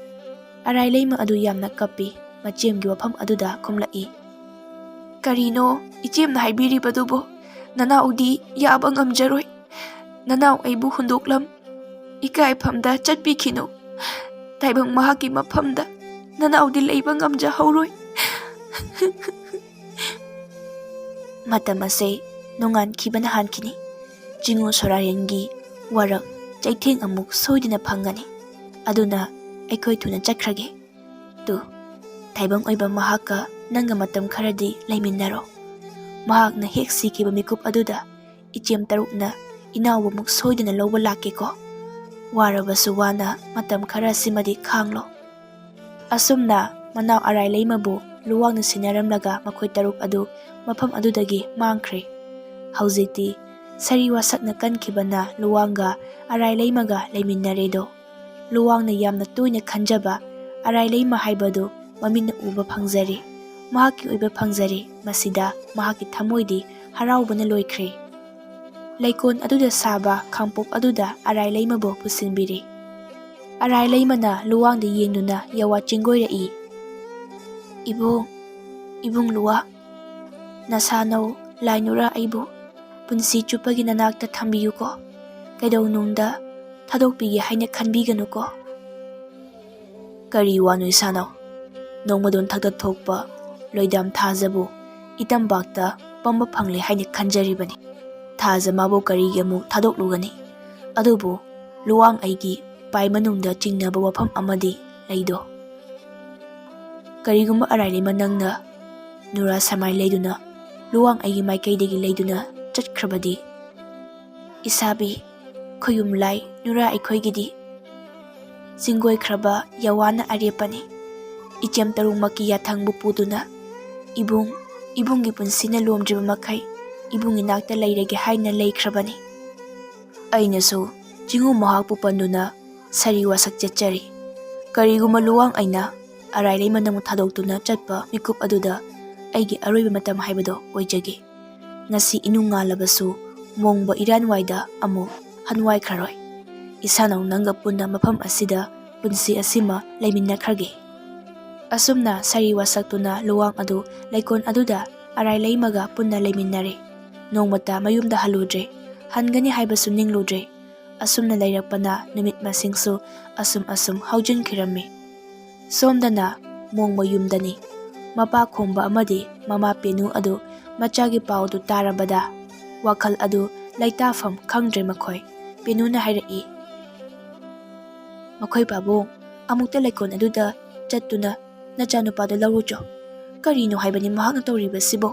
ꯑꯔꯥꯏ ꯂꯩꯃ ꯑꯗꯨ ꯌꯥꯝꯅ ꯀꯞꯄꯤ꯫ ꯃꯆꯦꯝꯒꯤ ꯋꯥꯐꯝ ꯑꯗꯨꯗ ꯈꯨꯝꯂꯛꯏ, "ꯀꯔꯤꯅꯣ ꯏꯆꯦꯝꯅ ꯍꯥꯏꯕꯤꯔꯤꯕꯗꯨꯕꯨ? ꯅꯅꯥꯎꯗꯤ ꯌꯥꯕ ꯉꯝꯖꯔꯣꯏ꯫ ꯅꯅꯥꯎ ꯑꯩꯕꯨ ꯍꯨꯟꯗꯣꯛꯂꯝ ꯏꯀꯥꯏꯐꯝꯗ ꯆꯠꯄꯤꯈꯤꯅꯨ꯫ ꯇꯥꯏꯕꯪ ꯃꯍꯥꯛꯀꯤ ꯃꯐꯝꯗ ꯅꯅꯥꯎꯗꯤ ꯂꯩꯕ ꯉꯝꯖꯍꯧꯔꯣꯏ꯫" ꯃꯇꯝ ꯑꯁꯦ ꯅꯣꯡꯉꯥꯟꯈꯤꯕꯅ ꯍꯥꯟꯈꯤꯅꯤ꯫ ꯆꯤꯡꯉꯨ ꯁꯣꯔꯥꯔꯦꯟꯒꯤ ꯋꯥꯔꯛ ꯆꯩꯊꯦꯡ ꯑꯃꯨꯛ ꯁꯣꯏꯗꯅ ꯐꯪꯒꯅꯤ꯫ ꯑꯗꯨꯅ ꯑꯩꯈꯣꯏ ꯊꯨꯅ ꯆꯠꯈ꯭ꯔꯒꯦ꯫ ꯇꯨ, ꯇꯥꯏꯕꯪ ꯑꯣꯏꯕ ꯃꯍꯥꯛꯀ ꯅꯪꯒ ꯃꯇꯝ ꯈꯔꯗꯤ ꯂꯩꯃꯤꯟꯅꯔꯣ꯫ ꯃꯍꯥꯛꯅ ꯍꯦꯛ ꯁꯤꯈꯤꯕ ꯃꯤꯀꯨꯞ ꯑꯗꯨꯗ ꯏꯆꯦꯝ ꯇꯔꯨꯛꯅ ꯏꯅꯥꯎꯕꯃꯨꯛ ꯁꯣꯏꯗꯅ ꯂꯧꯕ ꯂꯥꯛꯀꯦꯀꯣ꯫ ꯋꯥꯔꯕꯁꯨ ꯋꯥꯅ ꯃꯇꯝ ꯈꯔꯁꯤꯃꯗꯤ ꯈꯥꯡꯂꯣ꯫ ꯑꯁꯨꯝꯅ ꯃꯅꯥꯎ ꯑꯔꯥꯏꯂꯩꯃꯕꯨ ꯂꯨꯋꯥꯡꯅ ꯁꯤꯟꯅꯔꯝꯂꯒ ꯃꯈꯣꯏ ꯇꯔꯨꯛ ꯑꯗꯨ ꯃꯐꯝ ꯑꯗꯨꯗꯒꯤ ꯃꯥꯡꯈ꯭ꯔꯦ꯫ ꯍꯧꯖꯤꯛꯇꯤ ꯁꯥꯔꯤ ꯋꯥꯁꯛꯅ ꯀꯟꯈꯤꯕꯅ ꯂꯨꯋꯥꯡꯒ ꯑꯔꯥꯏꯂꯩꯃꯒ ꯂꯩꯃꯤꯟꯅꯔꯦꯗꯣ꯫ ꯂꯨꯋꯥꯡꯅ ꯌꯥꯝꯅ ꯇꯣꯏꯅ ꯈꯟꯖꯕ ꯑꯔꯥꯏꯂꯩꯃ ꯍꯥꯏꯕꯗꯨ ꯃꯃꯤꯠꯅ ꯎꯕ ꯐꯪꯖꯔꯦ, ꯃꯍꯥꯛꯀꯤ ꯑꯣꯏꯕ ꯐꯪꯖꯔꯦ꯫ ꯃꯁꯤꯗ ꯃꯍꯥꯛꯀꯤ ꯊꯃꯣꯏꯗꯤ ꯍꯔꯥꯎꯕꯅ ꯂꯣꯏꯈ꯭ꯔꯦ꯫ ꯂꯩꯀꯣꯜ ꯑꯗꯨꯗ ꯁꯥꯕ ꯈꯥꯡꯄꯣꯛ ꯑꯗꯨꯗ ꯑꯔꯥꯏꯂꯩꯃꯕꯨ ꯄꯨꯁꯤꯟꯕꯤꯔꯦ꯫ ꯑꯔꯥꯏꯂꯩꯃꯅ ꯂꯨꯋꯥꯡꯗ ꯌꯦꯡꯗꯨꯅ ꯌꯥꯋꯥ ꯆꯤꯡꯒꯣꯏꯔꯛꯏ꯫ "ꯏꯕꯨꯡ, ꯏꯕꯨꯡ ꯂꯨꯋꯥ, ꯅꯁꯥꯅꯧ ꯂꯥꯏꯅꯨꯔ ꯑꯩꯕꯨ ꯄꯨꯟꯁꯤ ꯆꯨꯞꯄꯒꯤ ꯅꯅꯥꯛꯇ ꯊꯝꯕꯤꯌꯨꯀꯣ꯫ ꯀꯩꯗꯧꯅꯨꯡꯗ ꯊꯥꯗꯣꯛꯄꯤꯒꯦ ꯍꯥꯏꯅ ꯈꯟꯕꯤꯒꯅꯨꯀꯣ꯫" "ꯀꯔꯤ ꯋꯥꯅꯣ ꯏꯁꯥꯅꯧ? ꯅꯣꯡꯃꯗꯣꯟ ꯊꯛꯇ ꯊꯣꯛꯄ ꯂꯣꯏꯗꯥꯝ ꯊꯥꯖꯕꯨ ꯏꯇꯝꯄꯥꯛꯇ ꯄꯝꯕ ꯐꯪꯂꯦ ꯍꯥꯏꯅ ꯈꯟꯖꯔꯤꯕꯅꯤ꯫ ꯊꯥꯖ ꯃꯥꯕꯨ ꯀꯔꯤꯒꯤ ꯑꯃꯨꯛ ꯊꯥꯗꯣꯛꯂꯨꯒꯅꯤ? ꯑꯗꯨꯕꯨ ꯂꯨꯋꯥꯡ ꯑꯩꯒꯤ ꯄꯥꯏ ꯃꯅꯨꯡꯗ ꯆꯤꯡꯅꯕ ꯋꯥꯐꯝ ꯑꯃꯗꯤ ꯂꯩꯗꯣ꯫" "ꯀꯔꯤꯒꯨꯝꯕ ꯑꯔꯥꯏꯂꯩꯃ ꯅꯪꯅ ꯅꯨꯔꯥ ꯁꯃꯥꯏ ꯂꯩꯗꯨꯅ ꯂꯨꯋꯥꯡ ꯑꯩꯒꯤ ꯃꯥꯏꯀꯩꯗꯒꯤ ꯂꯩꯗꯨꯅ ꯆꯠꯈ꯭ꯔꯕꯗꯤ?" "ꯏꯁꯥꯕꯤ, ꯈꯨꯌꯨꯝ ꯂꯥꯏ ꯅꯨꯔꯥ ꯑꯩꯈꯣꯏꯒꯤꯗꯤ ꯆꯤꯡꯒꯣꯏꯈ꯭ꯔꯕ ꯌꯥꯋꯥꯅ ꯑꯔꯦꯞꯄꯅꯤ꯫ ꯏꯆꯦꯝ ꯇꯔꯨꯛꯃꯛꯀꯤ ꯌꯥꯊꯪꯕꯨ ꯄꯨꯗꯨꯅ ꯏꯕꯨꯡ, ꯏꯕꯨꯡꯒꯤ ꯄꯨꯟꯁꯤꯅ ꯂꯣꯝꯗ꯭ꯔꯤꯕ ꯃꯈꯩ ꯏꯕꯨꯡ ꯏꯅꯥꯛꯇ ꯂꯩꯔꯒꯦ ꯍꯥꯏꯅ ꯂꯩꯈ꯭ꯔꯕꯅꯤ꯫ ꯑꯩꯅꯁꯨ ꯆꯤꯡꯉꯨ ꯃꯍꯥꯛꯄꯨ ꯄꯟꯗꯨꯅ ꯁꯥꯔꯤ ꯋꯥꯁꯛ ꯆꯠꯆꯔꯤ꯫ ꯀꯔꯤꯒꯨꯝꯕ ꯂꯨꯋꯥꯡ ꯑꯩꯅ ꯑꯔꯥꯏꯂꯩꯃ ꯅꯪꯕꯨ ꯊꯥꯗꯣꯛꯇꯨꯅ ꯆꯠꯄ ꯃꯤꯀꯨꯞ ꯑꯗꯨꯗ ꯑꯩꯒꯤ ꯑꯔꯣꯏꯕ ꯃꯇꯝ ꯍꯥꯏꯕꯗꯣ ꯑꯣꯏꯖꯒꯦ꯫ ꯉꯁꯤ ꯏꯅꯨꯡ ꯉꯥꯜꯂꯕꯁꯨ ꯃꯣꯡꯕ ꯏꯔꯥꯟꯋꯥꯏꯗ ꯑꯃꯨꯛ ꯍꯟꯋꯥꯏꯈ꯭ꯔꯔꯣꯏ꯫ ꯏꯁꯥꯅꯧ ꯅꯪꯒ ꯄꯨꯟꯅ ꯃꯐꯝ ꯑꯁꯤꯗ ꯄꯨꯟꯁꯤ ꯑꯁꯤꯃ ꯂꯩꯃꯤꯟꯅꯈ꯭ꯔꯒꯦ꯫" ꯑꯁꯨꯝꯅ ꯁꯥꯔꯤ ꯋꯥꯁꯛꯇꯨꯅ ꯂꯨꯋꯥꯡ ꯑꯗꯨ ꯂꯩꯀꯣꯜ ꯑꯗꯨꯗ ꯑꯔꯥꯏꯂꯩꯃꯒ ꯄꯨꯟꯅ ꯂꯩꯃꯤꯟꯅꯔꯦ꯫ ꯅꯣꯡꯃꯇ ꯃꯌꯨꯝꯗ ꯍꯜꯂꯨꯗ꯭ꯔꯦ꯫ ꯍꯟꯒꯅꯤ ꯍꯥꯏꯕꯁꯨ ꯅꯤꯡꯂꯨꯗ꯭ꯔꯦ꯫ ꯑꯁꯨꯝꯅ ꯂꯩꯔꯛꯄꯅ ꯅꯨꯃꯤꯠ ꯃꯁꯤꯡꯁꯨ ꯑꯁꯨꯝ ꯑꯁꯨꯝ ꯍꯧꯖꯤꯟꯈꯤꯔꯝꯃꯤ꯫ ꯁꯣꯝꯗꯅ ꯃꯣꯡꯕ ꯌꯨꯝꯗꯅꯤ꯫ ꯃꯄꯥ ꯈꯣꯝꯕ ꯑꯃꯗꯤ ꯃꯃꯥ ꯄꯦꯅꯨ ꯑꯗꯨ ꯃꯆꯥꯒꯤ ꯄꯥꯎꯗꯨ ꯇꯥꯔꯕꯗ ꯋꯥꯈꯜ ꯑꯗꯨ ꯂꯩꯇꯥꯐꯝ ꯈꯪꯗ꯭ꯔꯦ ꯃꯈꯣꯏ꯫ ꯄꯦꯅꯨꯅ ꯍꯥꯏꯔꯛꯏ, "ꯃꯈꯣꯏ ꯄꯥꯕꯨꯡ, ꯑꯃꯨꯛꯇ ꯂꯩꯀꯣꯜ ꯑꯗꯨꯗ ꯆꯠꯇꯨꯅ ꯅꯆꯥꯅꯨꯄꯥꯗꯨ ꯂꯧꯔꯨꯆꯣ꯫ ꯀꯔꯤꯅꯣ ꯍꯥꯏꯕꯅꯤ ꯃꯍꯥꯛꯅ ꯇꯧꯔꯤꯕꯁꯤꯕꯣ?"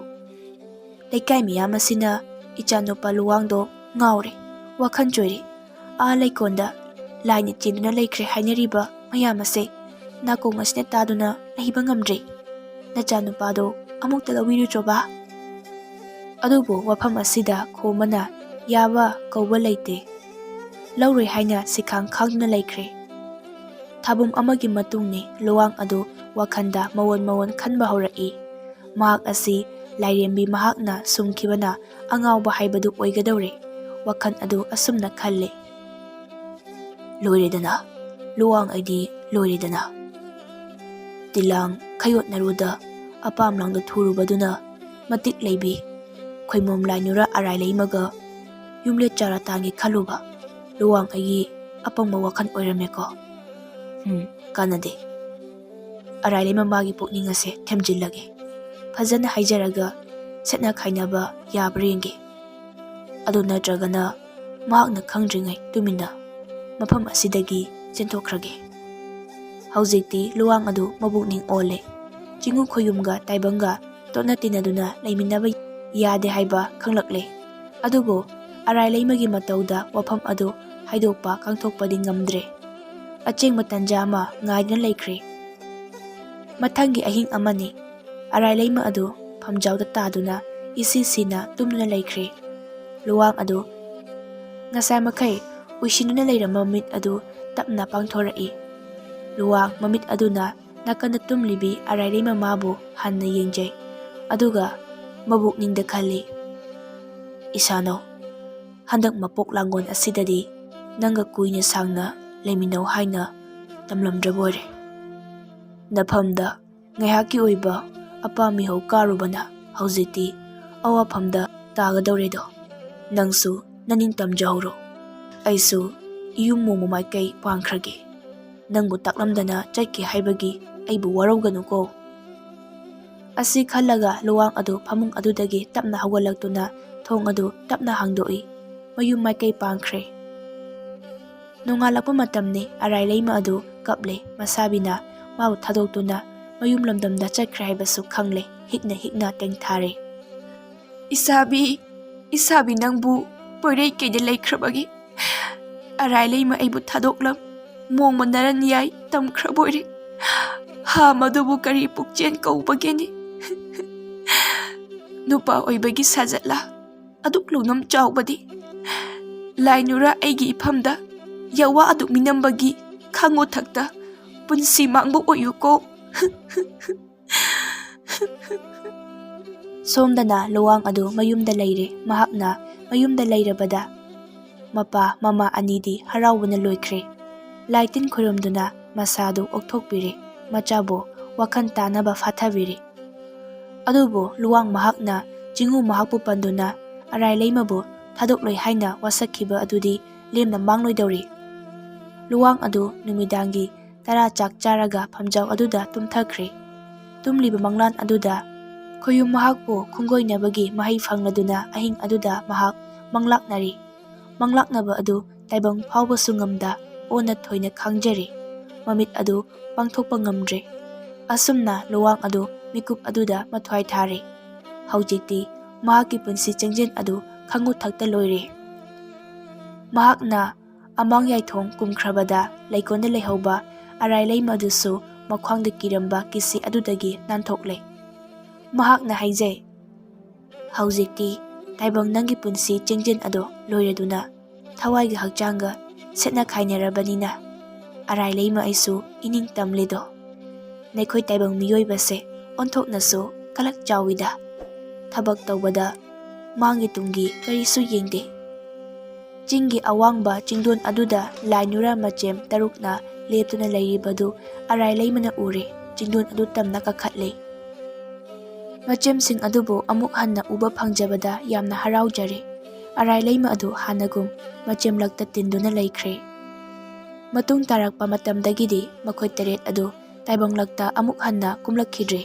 ꯂꯩꯀꯥꯏ ꯃꯤꯌꯥꯝ ꯑꯁꯤꯅ ꯏꯆꯥꯅꯨꯄꯥ ꯂꯨꯋꯥꯡꯗꯣ ꯉꯥꯎꯔꯦ, ꯋꯥꯈꯜ ꯆꯣꯏꯔꯦ꯫ ꯑꯥ ꯂꯩꯀꯣꯜꯗ ꯂꯥꯏꯅ ꯆꯦꯟꯗꯨꯅ ꯂꯩꯈ꯭ꯔꯦ ꯍꯥꯏꯅꯔꯤꯕ ꯃꯌꯥꯝ ꯑꯁꯦ ꯅꯥꯀꯣꯡ ꯑꯁꯤꯅ ꯇꯥꯗꯨꯅ ꯂꯩꯕ ꯉꯝꯗ꯭ꯔꯦ꯫ ꯅꯆꯥꯅꯨꯄꯥꯗꯣ ꯑꯃꯨꯛꯇ ꯂꯧꯕꯤꯔꯨꯆꯣꯕ꯫ ꯑꯗꯨꯕꯨ ꯋꯥꯐꯝ ꯑꯁꯤꯗ ꯈꯣꯝꯕꯅ ꯌꯥꯕ ꯀꯧꯕ ꯂꯩꯇꯦ꯫ ꯂꯧꯔꯣꯏ ꯍꯥꯏꯅ ꯁꯤꯈꯥꯡ ꯈꯥꯡꯗꯨꯅ ꯂꯩꯈ꯭ꯔꯦ꯫ ꯊꯥꯕꯨꯝ ꯑꯃꯒꯤ ꯃꯇꯨꯡꯅꯤ ꯂꯨꯋꯥꯡ ꯑꯗꯨ ꯋꯥꯈꯜꯗ ꯃꯋꯣꯟ ꯃꯋꯣꯟ ꯈꯟꯕ ꯍꯧꯔꯛꯏ꯫ ꯃꯍꯥꯛ ꯑꯁꯤ ꯂꯥꯏꯔꯦꯝꯕꯤ ꯃꯍꯥꯛꯅ ꯁꯨꯝꯈꯤꯕꯅ ꯑꯉꯥꯎꯕ ꯍꯥꯏꯕꯗꯨ ꯑꯣꯏꯒꯗꯧꯔꯦ꯫ ꯋꯥꯈꯜ ꯑꯗꯨ ꯑꯁꯨꯝꯅ ꯈꯜꯂꯤ꯫ ꯂꯣꯏꯔꯦꯗꯅ, ꯂꯨꯋꯥꯡ ꯑꯩꯗꯤ ꯂꯣꯏꯔꯦꯗꯅ꯫ ꯇꯤꯂꯥꯡ ꯈꯌꯣꯠꯅꯔꯨꯗ ꯑꯄꯥꯝ ꯂꯥꯡꯗ ꯊꯨꯔꯨꯕꯗꯨꯅ ꯃꯇꯤꯛ ꯂꯩꯕꯤ ꯈꯣꯏꯃꯣꯝ ꯂꯥꯏꯅꯨꯔ ꯑꯔꯥꯏ ꯂꯩꯃꯒ ꯌꯨꯝꯂꯦꯠ ꯆꯥꯔ ꯇꯥꯡꯒꯦ ꯈꯜꯂꯨꯕ ꯂꯨꯋꯥꯡ ꯑꯩꯒꯤ ꯑꯄꯪꯕ ꯋꯥꯈꯜ ꯑꯣꯏꯔꯝꯃꯦꯀꯣ꯫ ꯎꯝ, ꯀꯥꯟꯅꯗꯦ꯫ ꯑꯔꯥꯏ ꯂꯩꯃ ꯃꯥꯒꯤ ꯄꯨꯛꯅꯤꯡ ꯑꯁꯦ ꯊꯦꯝꯖꯤꯜꯂꯒꯦ꯫ ꯐꯖꯅ ꯍꯥꯏꯖꯔꯒ ꯁꯦꯠꯅ ꯈꯥꯏꯅꯕ ꯌꯥꯕ꯭ꯔꯥ ꯌꯦꯡꯒꯦ꯫ ꯑꯗꯨ ꯅꯠꯇ꯭ꯔꯒꯅ ꯃꯍꯥꯛꯅ ꯈꯪꯗ꯭ꯔꯤꯉꯩ ꯇꯨꯃꯤꯟꯅ ꯃꯐꯝ ꯑꯁꯤꯗꯒꯤ ꯆꯦꯟꯊꯣꯛꯈ꯭ꯔꯒꯦ꯫ ꯍꯧꯖꯤꯛꯇꯤ ꯂꯨꯋꯥꯡ ꯑꯗꯨ ꯃꯕꯨꯛꯅꯤꯡ ꯑꯣꯜꯂꯦ꯫ ꯆꯤꯡꯉꯨ ꯈꯣꯌꯨꯝꯒ ꯇꯥꯏꯕꯪꯒ ꯇꯣꯠꯅ ꯇꯤꯟꯅꯗꯨꯅ ꯂꯩꯃꯤꯟꯅꯕ ꯌꯥꯗꯦ ꯍꯥꯏꯕ ꯈꯪꯂꯛꯂꯦ꯫ ꯑꯗꯨꯕꯨ ꯑꯔꯥꯏ ꯂꯩꯃꯒꯤ ꯃꯇꯧꯗ ꯋꯥꯐꯝ ꯑꯗꯨ ꯍꯥꯏꯗꯣꯛꯄ ꯈꯪꯊꯣꯛꯄꯗꯤ ꯉꯝꯗ꯭ꯔꯦ꯫ ꯑꯆꯦꯡꯕ ꯇꯟꯖꯥ ꯑꯃ ꯉꯥꯏꯗꯨꯅ ꯂꯩꯈ꯭ꯔꯦ꯫ ꯃꯊꯪꯒꯤ ꯑꯍꯤꯡ ꯑꯃꯅꯤ꯫ ꯑꯔꯥꯏ ꯂꯩꯃ ꯑꯗꯨ ꯐꯝꯖꯥꯎꯗ ꯇꯥꯗꯨꯅ ꯏꯁꯤ ꯁꯤꯅ ꯇꯨꯝꯗꯨꯅ ꯂꯩꯈ꯭ꯔꯦ꯫ ꯂꯨꯋꯥꯡ ꯑꯗꯨ ꯉꯁꯥꯏ ꯃꯈꯩ ꯎꯏꯁꯤꯟꯗꯨꯅ ꯂꯩꯔꯝꯕ ꯃꯃꯤꯠ ꯑꯗꯨ ꯇꯞꯅ ꯄꯥꯡꯊꯣꯔꯛꯏ꯫ ꯂꯨꯋꯥꯡ ꯃꯃꯤꯠ ꯑꯗꯨꯅ ꯅꯥꯀꯟꯗ ꯇꯨꯝꯂꯤꯕꯤ ꯑꯔꯥꯏ ꯂꯩꯃ ꯃꯥꯕꯨ ꯍꯟꯅ ꯌꯦꯡꯖꯩ꯫ ꯑꯗꯨꯒ ꯃꯕꯨꯛꯅꯤꯡꯗ ꯈꯜꯂꯤ, "ꯏꯁꯥꯅꯧ, ꯍꯟꯗꯛ ꯃꯄꯣꯛ ꯂꯥꯡꯒꯣꯜ ꯑꯁꯤꯗꯗꯤ ꯅꯪꯒ ꯀꯨꯏꯅ ꯁꯥꯡꯅ ꯂꯩꯃꯤꯟꯅꯧ ꯍꯥꯏꯅ ꯇꯝꯂꯝꯗ꯭ꯔꯕ ꯑꯣꯏꯔꯦ꯫ ꯅꯐꯝꯗ ꯉꯥꯏꯍꯥꯛꯀꯤ ꯑꯣꯏꯕ ꯑꯄꯥꯝ ꯃꯤꯍꯧ ꯀꯥꯔꯨꯕꯅ ꯍꯧꯖꯤꯛꯇꯤ ꯑꯋꯥꯐꯝꯗ ꯇꯥꯒꯗꯧꯔꯦꯗꯣ꯫ ꯅꯪꯁꯨ ꯅꯅꯤꯡ ꯇꯝꯖꯍꯧꯔꯣ꯫ ꯑꯩꯁꯨ ꯏꯌꯨꯝ ꯃꯣꯡꯕ ꯃꯥꯏꯀꯩ ꯄꯥꯡꯈ꯭ꯔꯒꯦ꯫ ꯅꯪꯕꯨ ꯇꯥꯛꯂꯝꯗꯅ ꯆꯠꯈꯤ ꯍꯥꯏꯕꯒꯤ ꯑꯩꯕꯨ ꯋꯥꯔꯧꯒꯅꯨꯀꯣ꯫" ꯑꯁꯤ ꯈꯜꯂꯒ ꯂꯨꯋꯥꯡ ꯑꯗꯨ ꯐꯃꯨꯡ ꯑꯗꯨꯗꯒꯤ ꯇꯞꯅ ꯍꯧꯒꯠꯂꯛꯇꯨꯅ ꯊꯣꯡ ꯑꯗꯨ ꯇꯞꯅ ꯍꯥꯡꯗꯣꯛꯏ꯫ ꯃꯌꯨꯝ ꯃꯥꯏꯀꯩ ꯄꯥꯡꯈ꯭ꯔꯦ꯫ ꯅꯣꯡꯉꯥꯜꯂꯛꯄ ꯃꯇꯝꯅꯤ꯫ ꯑꯔꯥꯏ ꯂꯩꯃ ꯑꯗꯨ ꯀꯞꯂꯦ꯫ ꯃꯁꯥꯕꯤꯅ ꯃꯥꯕꯨ ꯊꯥꯗꯣꯛꯇꯨꯅ ꯃꯌꯨꯝ ꯂꯝꯗꯝꯗ ꯆꯠꯈ꯭ꯔꯦ ꯍꯥꯏꯕꯁꯨ ꯈꯪꯂꯦ꯫ ꯍꯤꯛꯅ ꯍꯤꯛꯅ ꯇꯦꯡꯊꯥꯔꯦ꯫ ꯏꯁꯥꯕꯤ, ꯏꯁꯥꯕꯤ ꯅꯪꯕꯨ ꯄꯣꯏꯔꯩꯀꯩꯗ ꯂꯩꯈ꯭ꯔꯕꯒꯦ? ꯑꯔꯥꯏ ꯂꯩꯃ ꯑꯩꯕꯨ ꯊꯥꯗꯣꯛꯂꯝ, ꯃꯣꯡꯃ ꯅꯔꯟ ꯌꯥꯏ ꯇꯝꯈ꯭ꯔꯕꯣꯏꯔꯦ꯫ ꯍꯥ, ꯃꯗꯨꯕꯨ ꯀꯔꯤ ꯄꯨꯛꯆꯦꯟ ꯀꯧꯕꯒꯦꯅꯦ? ꯅꯨꯄꯥ ꯑꯣꯏꯕꯒꯤ ꯁꯥꯖꯠꯂꯥ? ꯑꯗꯨꯛ ꯂꯧꯅꯝ ꯆꯥꯎꯕꯗꯤ꯫ ꯂꯥꯏꯅꯨꯔ ꯑꯩꯒꯤ ꯏꯐꯝꯗ ꯌꯥꯋꯥ ꯑꯗꯨꯛ ꯃꯤꯅꯝꯕꯒꯤ ꯈꯥꯉꯣ ꯊꯛꯇ ꯄꯨꯟꯁꯤ ꯃꯥꯡꯕ ꯑꯣꯏꯌꯨꯀꯣ꯫ ꯁꯣꯝꯗꯅ ꯂꯨꯋꯥꯡ ꯑꯗꯨ ꯃꯌꯨꯝꯗ ꯂꯩꯔꯦ꯫ ꯃꯍꯥꯛꯅ ꯃꯌꯨꯝꯗ ꯂꯩꯔꯕꯗ ꯃꯄꯥ ꯃꯃꯥ ꯑꯅꯤꯗꯤ ꯍꯔꯥꯎꯕꯅ ꯂꯣꯏꯈ꯭ꯔꯦ꯫ ꯂꯥꯏ ꯇꯤꯟ ꯈꯨꯔꯨꯝꯗꯨꯅ ꯃꯁꯥꯗꯨ ꯑꯣꯛꯊꯣꯛꯄꯤꯔꯦ꯫ ꯃꯆꯥꯕꯨ ꯋꯥꯈꯜ ꯇꯥꯅꯕ ꯐꯥꯊꯕꯤꯔꯦ꯫ ꯑꯗꯨꯕꯨ ꯂꯨꯋꯥꯡ ꯃꯍꯥꯛꯅ ꯆꯤꯡꯉꯨ ꯃꯍꯥꯛꯄꯨ ꯄꯟꯗꯨꯅ ꯑꯔꯥꯏ ꯂꯩꯃꯕꯨ ꯊꯥꯗꯣꯛꯂꯣꯏ ꯍꯥꯏꯅ ꯋꯥꯁꯛꯈꯤꯕ ꯑꯗꯨꯗꯤ ꯂꯦꯝꯅ ꯃꯥꯡꯂꯣꯏꯗꯧꯔꯤ꯫ ꯂꯨꯋꯥꯡ ꯑꯗꯨ ꯅꯨꯃꯤꯗꯥꯡꯒꯤ ꯇꯔꯥ ꯆꯥꯛ ꯆꯥꯔꯒ ꯐꯝꯖꯥꯎ ꯑꯗꯨꯗ ꯇꯨꯝꯊꯈ꯭ꯔꯦ꯫ ꯇꯨꯝꯂꯤꯕ ꯃꯪꯂꯥꯟ ꯑꯗꯨꯗ ꯈꯣꯌꯨꯝ ꯃꯍꯥꯛꯄꯨ ꯈꯣꯡꯒꯣꯏꯅꯕꯒꯤ ꯃꯍꯩ ꯐꯪꯂꯗꯨꯅ ꯑꯍꯤꯡ ꯑꯗꯨꯗ ꯃꯍꯥꯛ ꯃꯪꯂꯥꯛꯅꯔꯤ꯫ ꯃꯪꯂꯥꯛꯅꯕ ꯑꯗꯨ ꯇꯥꯏꯕꯪ ꯐꯥꯎꯕꯁꯨ ꯉꯝꯗ ꯑꯣꯟꯅ ꯊꯣꯏꯅ ꯈꯥꯡꯖꯔꯦ꯫ ꯃꯃꯤꯠ ꯑꯗꯨ ꯄꯥꯡꯊꯣꯛꯄ ꯉꯝꯗ꯭ꯔꯦ꯫ ꯑꯁꯨꯝꯅ ꯂꯨꯋꯥꯡ ꯑꯗꯨ ꯃꯤꯀꯨꯞ ꯑꯗꯨꯗ ꯃꯊ꯭ꯋꯥꯏ ꯊꯥꯔꯦ꯫ ꯍꯧꯖꯤꯛꯇꯤ ꯃꯍꯥꯛꯀꯤ ꯄꯨꯟꯁꯤ ꯆꯦꯡꯖꯦꯜ ꯑꯗꯨ ꯈꯪꯉꯨ ꯊꯛꯇ ꯂꯣꯏꯔꯦ꯫ ꯃꯍꯥꯛꯅ ꯑꯃꯥꯡ ꯌꯥꯏꯊꯣꯡ ꯀꯨꯝꯈ꯭ꯔꯕꯗ ꯂꯩꯀꯣꯜꯗ ꯂꯩꯍꯧꯕ ꯑꯔꯥꯏ ꯂꯩꯃ ꯑꯗꯨꯁꯨ ꯃꯈ꯭ꯋꯥꯡꯗ ꯀꯤꯔꯝꯕ ꯀꯤꯁꯤ ꯑꯗꯨꯗꯒꯤ ꯅꯥꯟꯊꯣꯛꯂꯦ꯫ ꯃꯍꯥꯛꯅ ꯍꯥꯏꯖꯩ, "ꯍꯧꯖꯤꯛꯇꯤ ꯇꯥꯏꯕꯪ ꯅꯪꯒꯤ ꯄꯨꯟꯁꯤ ꯆꯦꯡꯖꯦꯜ ꯑꯗꯣ ꯂꯣꯏꯔꯗꯨꯅ ꯊꯋꯥꯏꯒ ꯍꯛꯆꯥꯡꯒ ꯁꯦꯠꯅ ꯈꯥꯏꯅꯔꯕꯅꯤꯅ ꯑꯔꯥꯏ ꯂꯩꯃ ꯑꯩꯁꯨ ꯏꯅꯤꯡ ꯇꯝꯂꯦꯗꯣ꯫ ꯅꯈꯣꯏ ꯇꯥꯏꯕꯪ ꯃꯤꯑꯣꯏꯕꯁꯦ ꯑꯣꯟꯊꯣꯛꯅꯁꯨ ꯀꯂꯛ ꯆꯥꯎꯏꯗ꯫ ꯊꯕꯛ ꯇꯧꯕꯗ ꯃꯥꯡꯒꯤ ꯇꯨꯡꯒꯤ ꯀꯔꯤꯁꯨ ꯌꯦꯡꯗꯦ꯫" ꯆꯤꯡꯒꯤ ꯑꯋꯥꯡꯕ ꯆꯤꯡꯗꯣꯟ ꯑꯗꯨꯗ ꯂꯥꯏ ꯅꯨꯔꯥ ꯃꯆꯦꯝ ꯇꯔꯨꯛꯅ ꯂꯦꯞꯇꯨꯅ ꯂꯩꯔꯤꯕꯗꯨ ꯑꯔꯥꯏ ꯂꯩꯃꯅ ꯎꯔꯦ꯫ ꯆꯤꯡꯗꯣꯟ ꯑꯗꯨ ꯇꯝꯅ ꯀꯥꯈꯠꯂꯦ꯫ ꯃꯆꯦꯝꯁꯤꯡ ꯑꯗꯨꯕꯨ ꯑꯃꯨꯛ ꯍꯟꯅ ꯎꯕ ꯐꯪꯖꯕꯗ ꯌꯥꯝꯅ ꯍꯔꯥꯎꯖꯔꯦ꯫ ꯑꯔꯥꯏ ꯂꯩꯃ ꯑꯗꯨ ꯍꯥꯟꯅꯒꯨꯝ ꯃꯆꯦꯝꯂꯛꯇ ꯇꯤꯟꯗꯨꯅ ꯂꯩꯈ꯭ꯔꯦ꯫ ꯃꯇꯨꯡ ꯇꯥꯔꯛꯄ ꯃꯇꯝꯗꯒꯤꯗꯤ ꯃꯈꯣꯏ ꯇꯔꯦꯠ ꯑꯗꯨ ꯇꯥꯏꯕꯪꯂꯛꯇ ꯑꯃꯨꯛ ꯍꯟꯅ ꯀꯨꯝꯂꯛꯈꯤꯗ꯭ꯔꯦ꯫